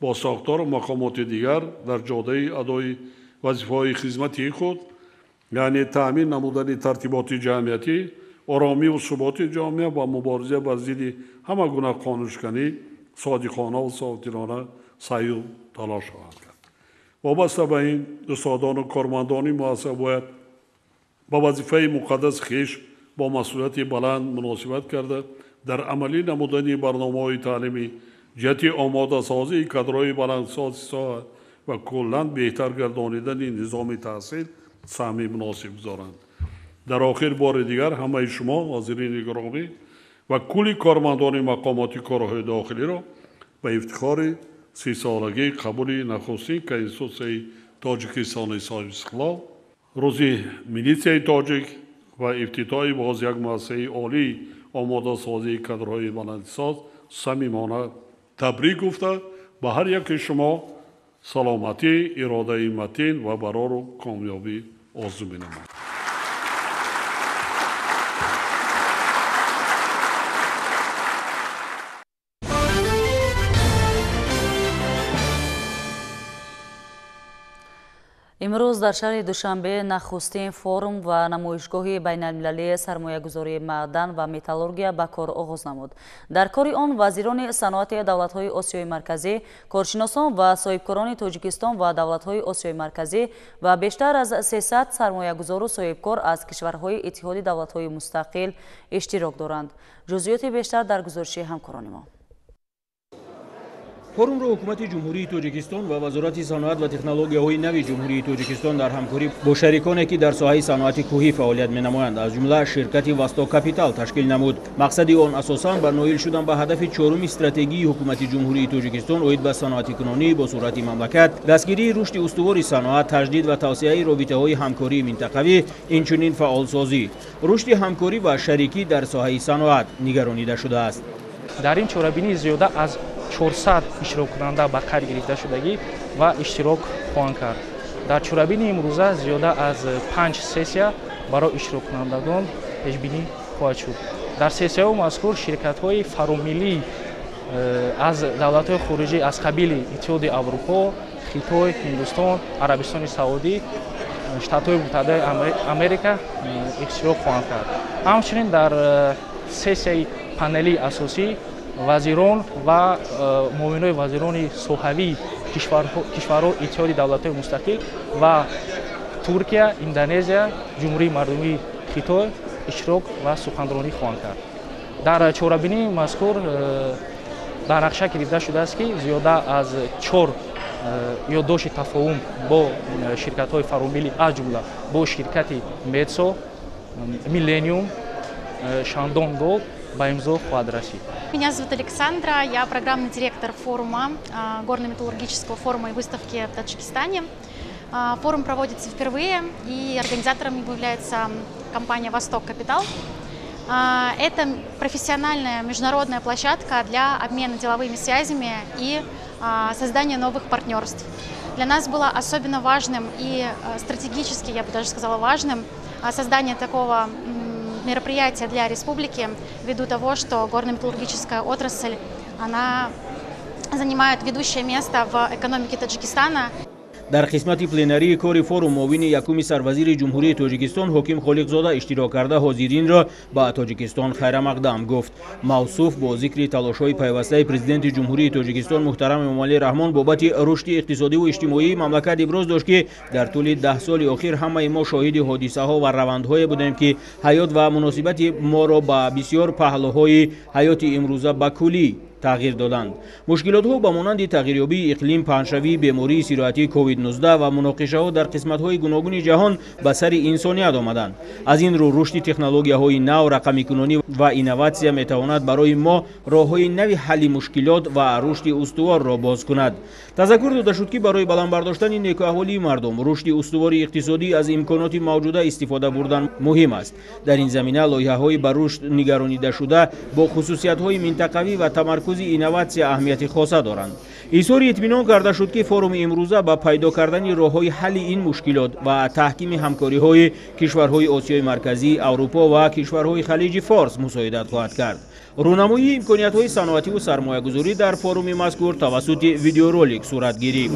бо сохтору мақомоти дигар дар ҷодаи адои вазифаҳои хизматии худ, яъне таъмин намудани тартиботи ҷамъиятӣ, оромиву суботи ҷомеа ва мубориза бар зидди ҳама гуна қонуншиканӣ содиқона ва софдилона саъю талош хоҳанд кард. Вобаста ба ин, устодону кормандони муассиса бояд ба вазифаи муқаддаси хеш бо масъулияти баланд муносибат карда, дар амалӣ намудани барномаҳои таълимӣ ҷиҳати омодасозии кадрҳои баландсози соҳа ва куллан беҳтар гардонидани низоми таҳсил саҳми муносиб гузоранд. Дар охир бори дигар ҳамаи шумо, ҳозирини гиромӣ ва кулли кормандони мақомоти корҳои дохилиро ба ифтихори 30-солагии қабули нахустин Конститутсияи Тоҷикистони соҳибистиқлол, рӯзи милитсияи тоҷик ва ифтитоҳи боз як муассисаи олии омодасозии кадрҳои баландисоз самимона табрик гуфта, ба ҳар яки шумо саломатӣ, иродаи матин ва барору комёбӣ орзу менамоям. Имрӯз дар шаҳри Душанбе нахустин форум ва намоишгоҳи байналмилалии сармоягузории маъдан ва металлургия ба кор оғоз намуд. Дар кори он вазирони саноати давлатҳои Осиёи Марказӣ, коршиносон ва соҳибкорони Тоҷикистон ва давлатҳои Осиёи Марказӣ ва бештар аз 300 сармоягузору соҳибкор аз кишварҳои Иттиҳоди давлатҳои мустақил иштирок доранд. Ҷузъиёти бештар дар гузориши ҳамкорони мо. Форумро ҳукумати Ҷумҳурии Тоҷикистон ва Вазорати саноат ва технологияҳои нави Ҷумҳурии Тоҷикистон дар ҳамкорӣ бо шариконе, ки дар соҳаи саноати кӯҳӣ фаъолият менамоянд, аз ҷумла ширкати Восток Капитал ташкил намуд. Мақсади он асосан ба ноил шудан ба ҳадафи чоруми стратегии ҳукумати Ҷумҳурии Тоҷикистон оид ба саноатикунонӣ бо суръати мамлакат, дастгирии рушди устувори саноат, таҷдид ва тавсеаи робитаҳои ҳамкории минтақавӣ, инчунин фаъолсозӣ, рушди ҳамкорӣ ва шарикӣ дар соҳаи саноат нигаронида шудааст. Дар ин чорабинӣ зиёда аз 400 иштироккунанда ба қайд гирифташудагӣ ва иштирок хоҳанд кард. Дар чорабинии имрӯза зиёда аз 5 сессия барои иштироккунандагон пешбинӣ хоҳад шуд. Дар сессияҳои мазкур ширкатҳои фаромиллӣ аз давлатҳои хориҷӣ аз қабили Иттиҳоди Аврупо, Хитой, Ҳиндустон, Арабистони Саудӣ, Штатҳои Муттаҳидаи Америка иштирок хоҳанд кард. Ҳамчунин дар сессияи панелии асосӣ вазирон ва муовинои вазирони соҳавии кишварҳои Иттиҳоди давлатҳои мустақил ва Туркия, Индонезия, Ҷумҳурии Мардумии Хитой иштирок ва суханронӣ хоҳанд кард. Дар чорабинии мазкур ба нақша гирифта шудааст, ки зиёда аз 4 ёддошти тафоҳум бо ширкатҳои фаромиллӣ, аз ҷумла бо ширкати Метсо, Миллениум, Шандон Голд ба имзо хоҳад расид. Меня зовут Александра, я программный директор форума, горно-металлургического форума и выставки в Таджикистане. Форум проводится впервые, и организатором его является компания «Восток Капитал». Это профессиональная международная площадка для обмена деловыми связями и создания новых партнерств. Для нас было особенно важным и стратегически, я бы даже сказала, важным создание такого мероприятия для республики, ввиду того, что горно-металлургическая отрасль, она занимает ведущее место в экономике Таджикистана. Дар қисмати пленарии кори форум муовини якуми сарвазири Ҷумҳурии Тоҷикистон Ҳоким Холиқзода иштирок карда ҳозиринро ба Тоҷикистон хайрамақдам гуфт. Мавсуф бо зикри талошҳои пайвастаи президенти Ҷумҳурии Тоҷикистон муҳтарам Эмомалӣ Раҳмон бобати рушди иқтисодиву иҷтимоии мамлакат иброз дошт, ки дар тӯли 10 соли охир ҳамаи мо шоҳиди ҳодисаҳо ва равандҳое будем, ки ҳаёт ва муносибати моро ба бисёр паҳлӯҳои ҳаёти имрӯза ба куллӣ тағйир доданд. Мушкилотҳо ба монанди тағйирёбии иқлим, паҳншавии бемории сироятии COVID-19 ва муноқишаҳо дар қисматҳои гуногуни ҷаҳон ба сари инсоният омаданд. Аз ин рӯ рушди технологияҳои нав, рақамикунонӣ ва инноватсия метавонад барои мо роҳҳои нави ҳалли мушкилот ва рушди устуворро боз кунад. Тазаккур дода шуд, ки барои баланд бардоштани некӯаҳволии мардум, рушди устувори иқтисодӣ аз имконоти мавҷуда истифода бурдан муҳим аст. Дар ин замина лоиҳаҳои ба рушд нигаронидашуда бо хусусиятҳои минтақавӣ ва тамаркузи инноватсия аҳамияти хоса доранд. Изҳори итминон карда шуд, ки форуми имрӯза ба пайдо кардани роҳҳои ҳалли ин мушкилот ва таҳкими ҳамкориҳои кишварҳои Осиёи Марказӣ, Аврупо ва кишварҳои Халиҷи Форс мусоидат хоҳад кард. Рӯнамоии имкониятҳои саноативу сармоягузорӣ дар форуми мазкур тавассути видеоролик сурат гирифт.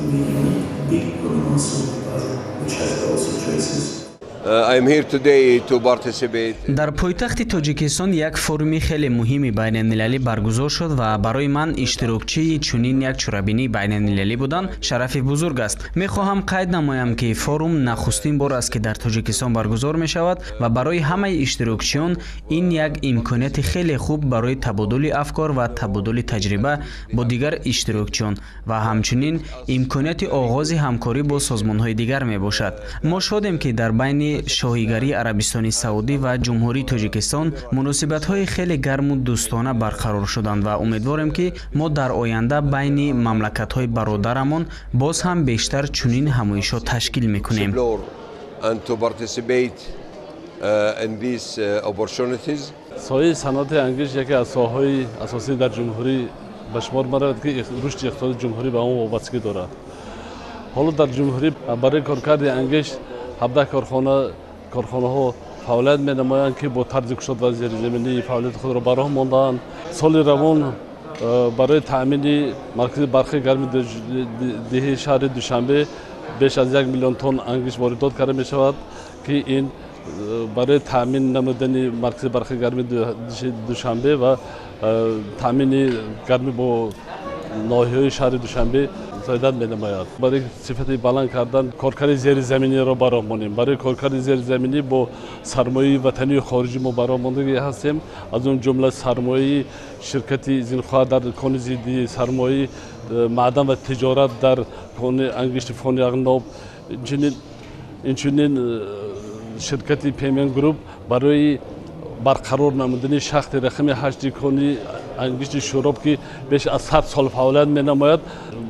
Дар пойтахти Тоҷикистон як форуми хеле муҳими байналмилалӣ баргузор шуд ва барои ман иштирокчии чунин як чорабинии байналмилалӣ будан шарафи бузург аст. Мехоҳам қайд намоям, ки форум нахустин бор аст, ки дар Тоҷикистон баргузор мешавад ва барои ҳамаи иштирокчиён ин як имконияти хеле хуб барои табодули афкор ва табодули таҷриба бо дигар иштирокчиён ва ҳамчунин имконияти оғози ҳамкорӣ бо созмонҳои дигар мебошад. Мо шодем, ки дар байни Байни Шоҳигарии Арабистони Саудӣ ва Ҷумҳурии Тоҷикистон муносибатҳои хеле гарму дӯстона барқарор шуданд ва умедворем, ки мо дар оянда байни мамлакатҳои бародарамон боз ҳам бештар чунин ҳамоишҳо ташкил мекунем. Соҳаи саноати ангишт яке аз соҳаҳои асосӣ дар ҷумҳурӣ ба шумор меравад, ки рушди иқтисоди ҷумҳурӣ ба он вобастагӣ дорад. Ҳоло дар ҷумҳурӣ барои коркарди ангишт 17 корхонаҳо фаъолият менамоянд, ки бо тарзи кушод ва зеризаминӣ фаъолияти худро ба роҳ мондаанд. Соли равон барои таъмини маркази барқи гарми деҳи шаҳри Душанбе беш аз 1 миллион тонн ангишт воридот карда мешавад, ки ин барои таъмин намудани маркази барқи гарми Душанбе ва таъмини гармӣ бо ноҳияҳои шаҳри Душанбе мусоидат менамояд. Барои сифати баланд кардан коркарди зеризаминиро ба роҳ монем. Барои коркарди зеризаминӣ бо сармояи ватанию хориҷӣ мо ба роҳ мондагӣ ҳастем, аз он ҷумла сармояи ширкати Зинхуа дар кони зидди, сармояи маъдан ва тиҷорат дар кони ангишти Фони Ағноб, инчунин ширкати Пемен Груп барои барқарор намудани шахти рақами 8 кони ангишти Шӯроб, ки беш аз 100 сол фаъолият менамояд,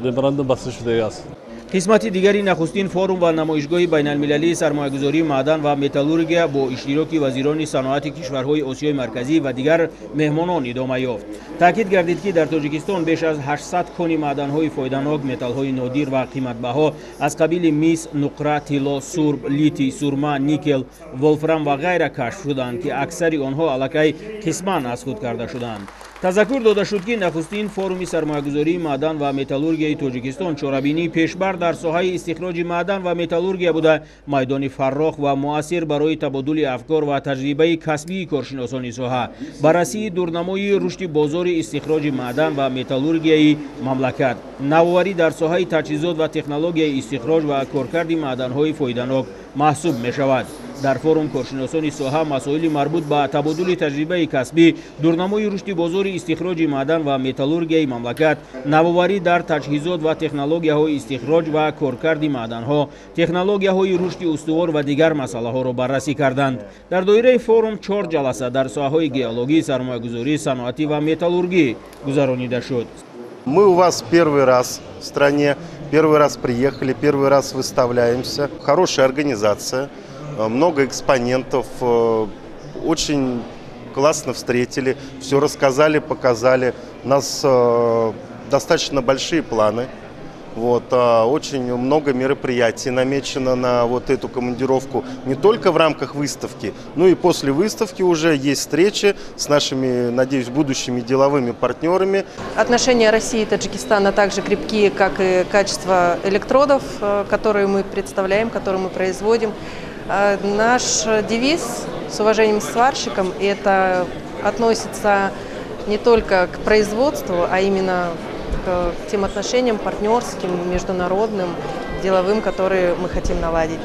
меморандум баста шудааст. Қисмати дигари нахустин форум ва намоишгоҳи байналмилалии сармоягузории маъдан ва металлургия бо иштироки вазирони саноати кишварҳои Осиёи Марказӣ ва дигар меҳмонон идома ёфт. Таъкид гардид, ки дар Тоҷикистон беш аз 800 кони маъданҳои фоиданок, металлҳои нодир ва қиматбаҳо аз қабили мис, нуқра, тилло, сурб, литий, сурма, никел, волфрам ва ғайра кашф шуданд, ки аксари онҳо аллакай қисман аз худ карда шуданд. Тазаккур дода шуд, ки нахустин форуми сармоягузории маъдан ва металлургияи Тоҷикистон чорабинии пешбар дар соҳаи истихроҷи маъдан ва металлургия буда, майдони фаррох ва муассир барои табодули афкор ва таҷрибаи касбии коршиносони соҳа, баррасии дурнамои рушди бозори истихроҷи маъдан ва металлургияи мамлакат, навоварӣ дар соҳаи таҷҳизот ва технологияи истихроҷ ва коркарди маъданҳои фоиданок маҳсуб мешавад. Дар форум коршиносони соҳа масоили марбут ба табодули таҷрибаи касбӣ, дурнамои рушди бозори истихроҷи маъдан ва металлургияи мамлакат, навоварӣ дар таҷҳизот ва технологияҳои истихроҷ ва коркарди маъданҳо, технологияҳои рушди устувор ва дигар масъалаҳоро баррасӣ карданд. Дар доираи форум 4 ҷаласа дар соҳаҳои геологӣ, сармоягузорӣ, саноатӣ ва металлургӣ гузаронида шуд. Мы у вас первый раз в стране, первый раз приехали, первый раз выставляемся. Хорошая организация, много экспонентов, очень классно встретили, все рассказали, показали. У нас достаточно большие планы. Вот, очень много мероприятий намечено на вот эту командировку не только в рамках выставки, но и после выставки уже есть встречи с нашими, надеюсь, будущими деловыми партнерами. Отношения России и Таджикистана также крепкие, как и качество электродов, которые мы представляем, которые мы производим. Наш девиз «С уважением к сварщикам» – это относится не только к производству, а именно к тем отношениям партнерским, международным, деловым, которые мы хотим наладить.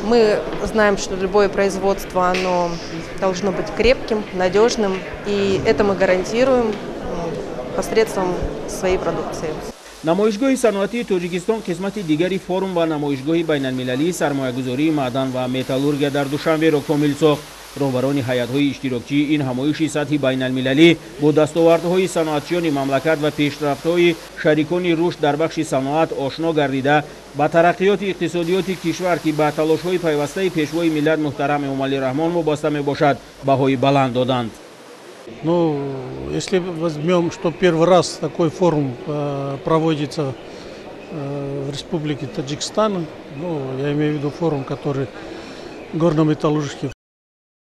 Мы знаем, что любое производство, оно должно быть крепким, надежным, и это мы гарантируем посредством своей продукции. Намоишгоҳи саноатии Тоҷикистон қисмати дигари форум ва намоишгоҳи байналмилалии сармоягузории маъдан ва металлургия дар Душанберо комил сохт. Роҳбарони ҳайатҳои иштирокчии ин ҳамоиши сатҳи байналмилалӣ бо дастовардҳои саноатчиёни мамлакат ва пешрафтҳои шарикони рушд дар бахши саноат ошно гардида, ба тараққиёти иқтисодиёти кишвар, ки ба талошҳои пайвастаи Пешвои миллат муҳтарам Эмомалӣ Раҳмон вобаста мебошад, баҳои баланд доданд. Ну, если возьмем, что первый раз такой форум проводится в Республике Таджикистан, ну, я имею в виду форум, который горно-металлургический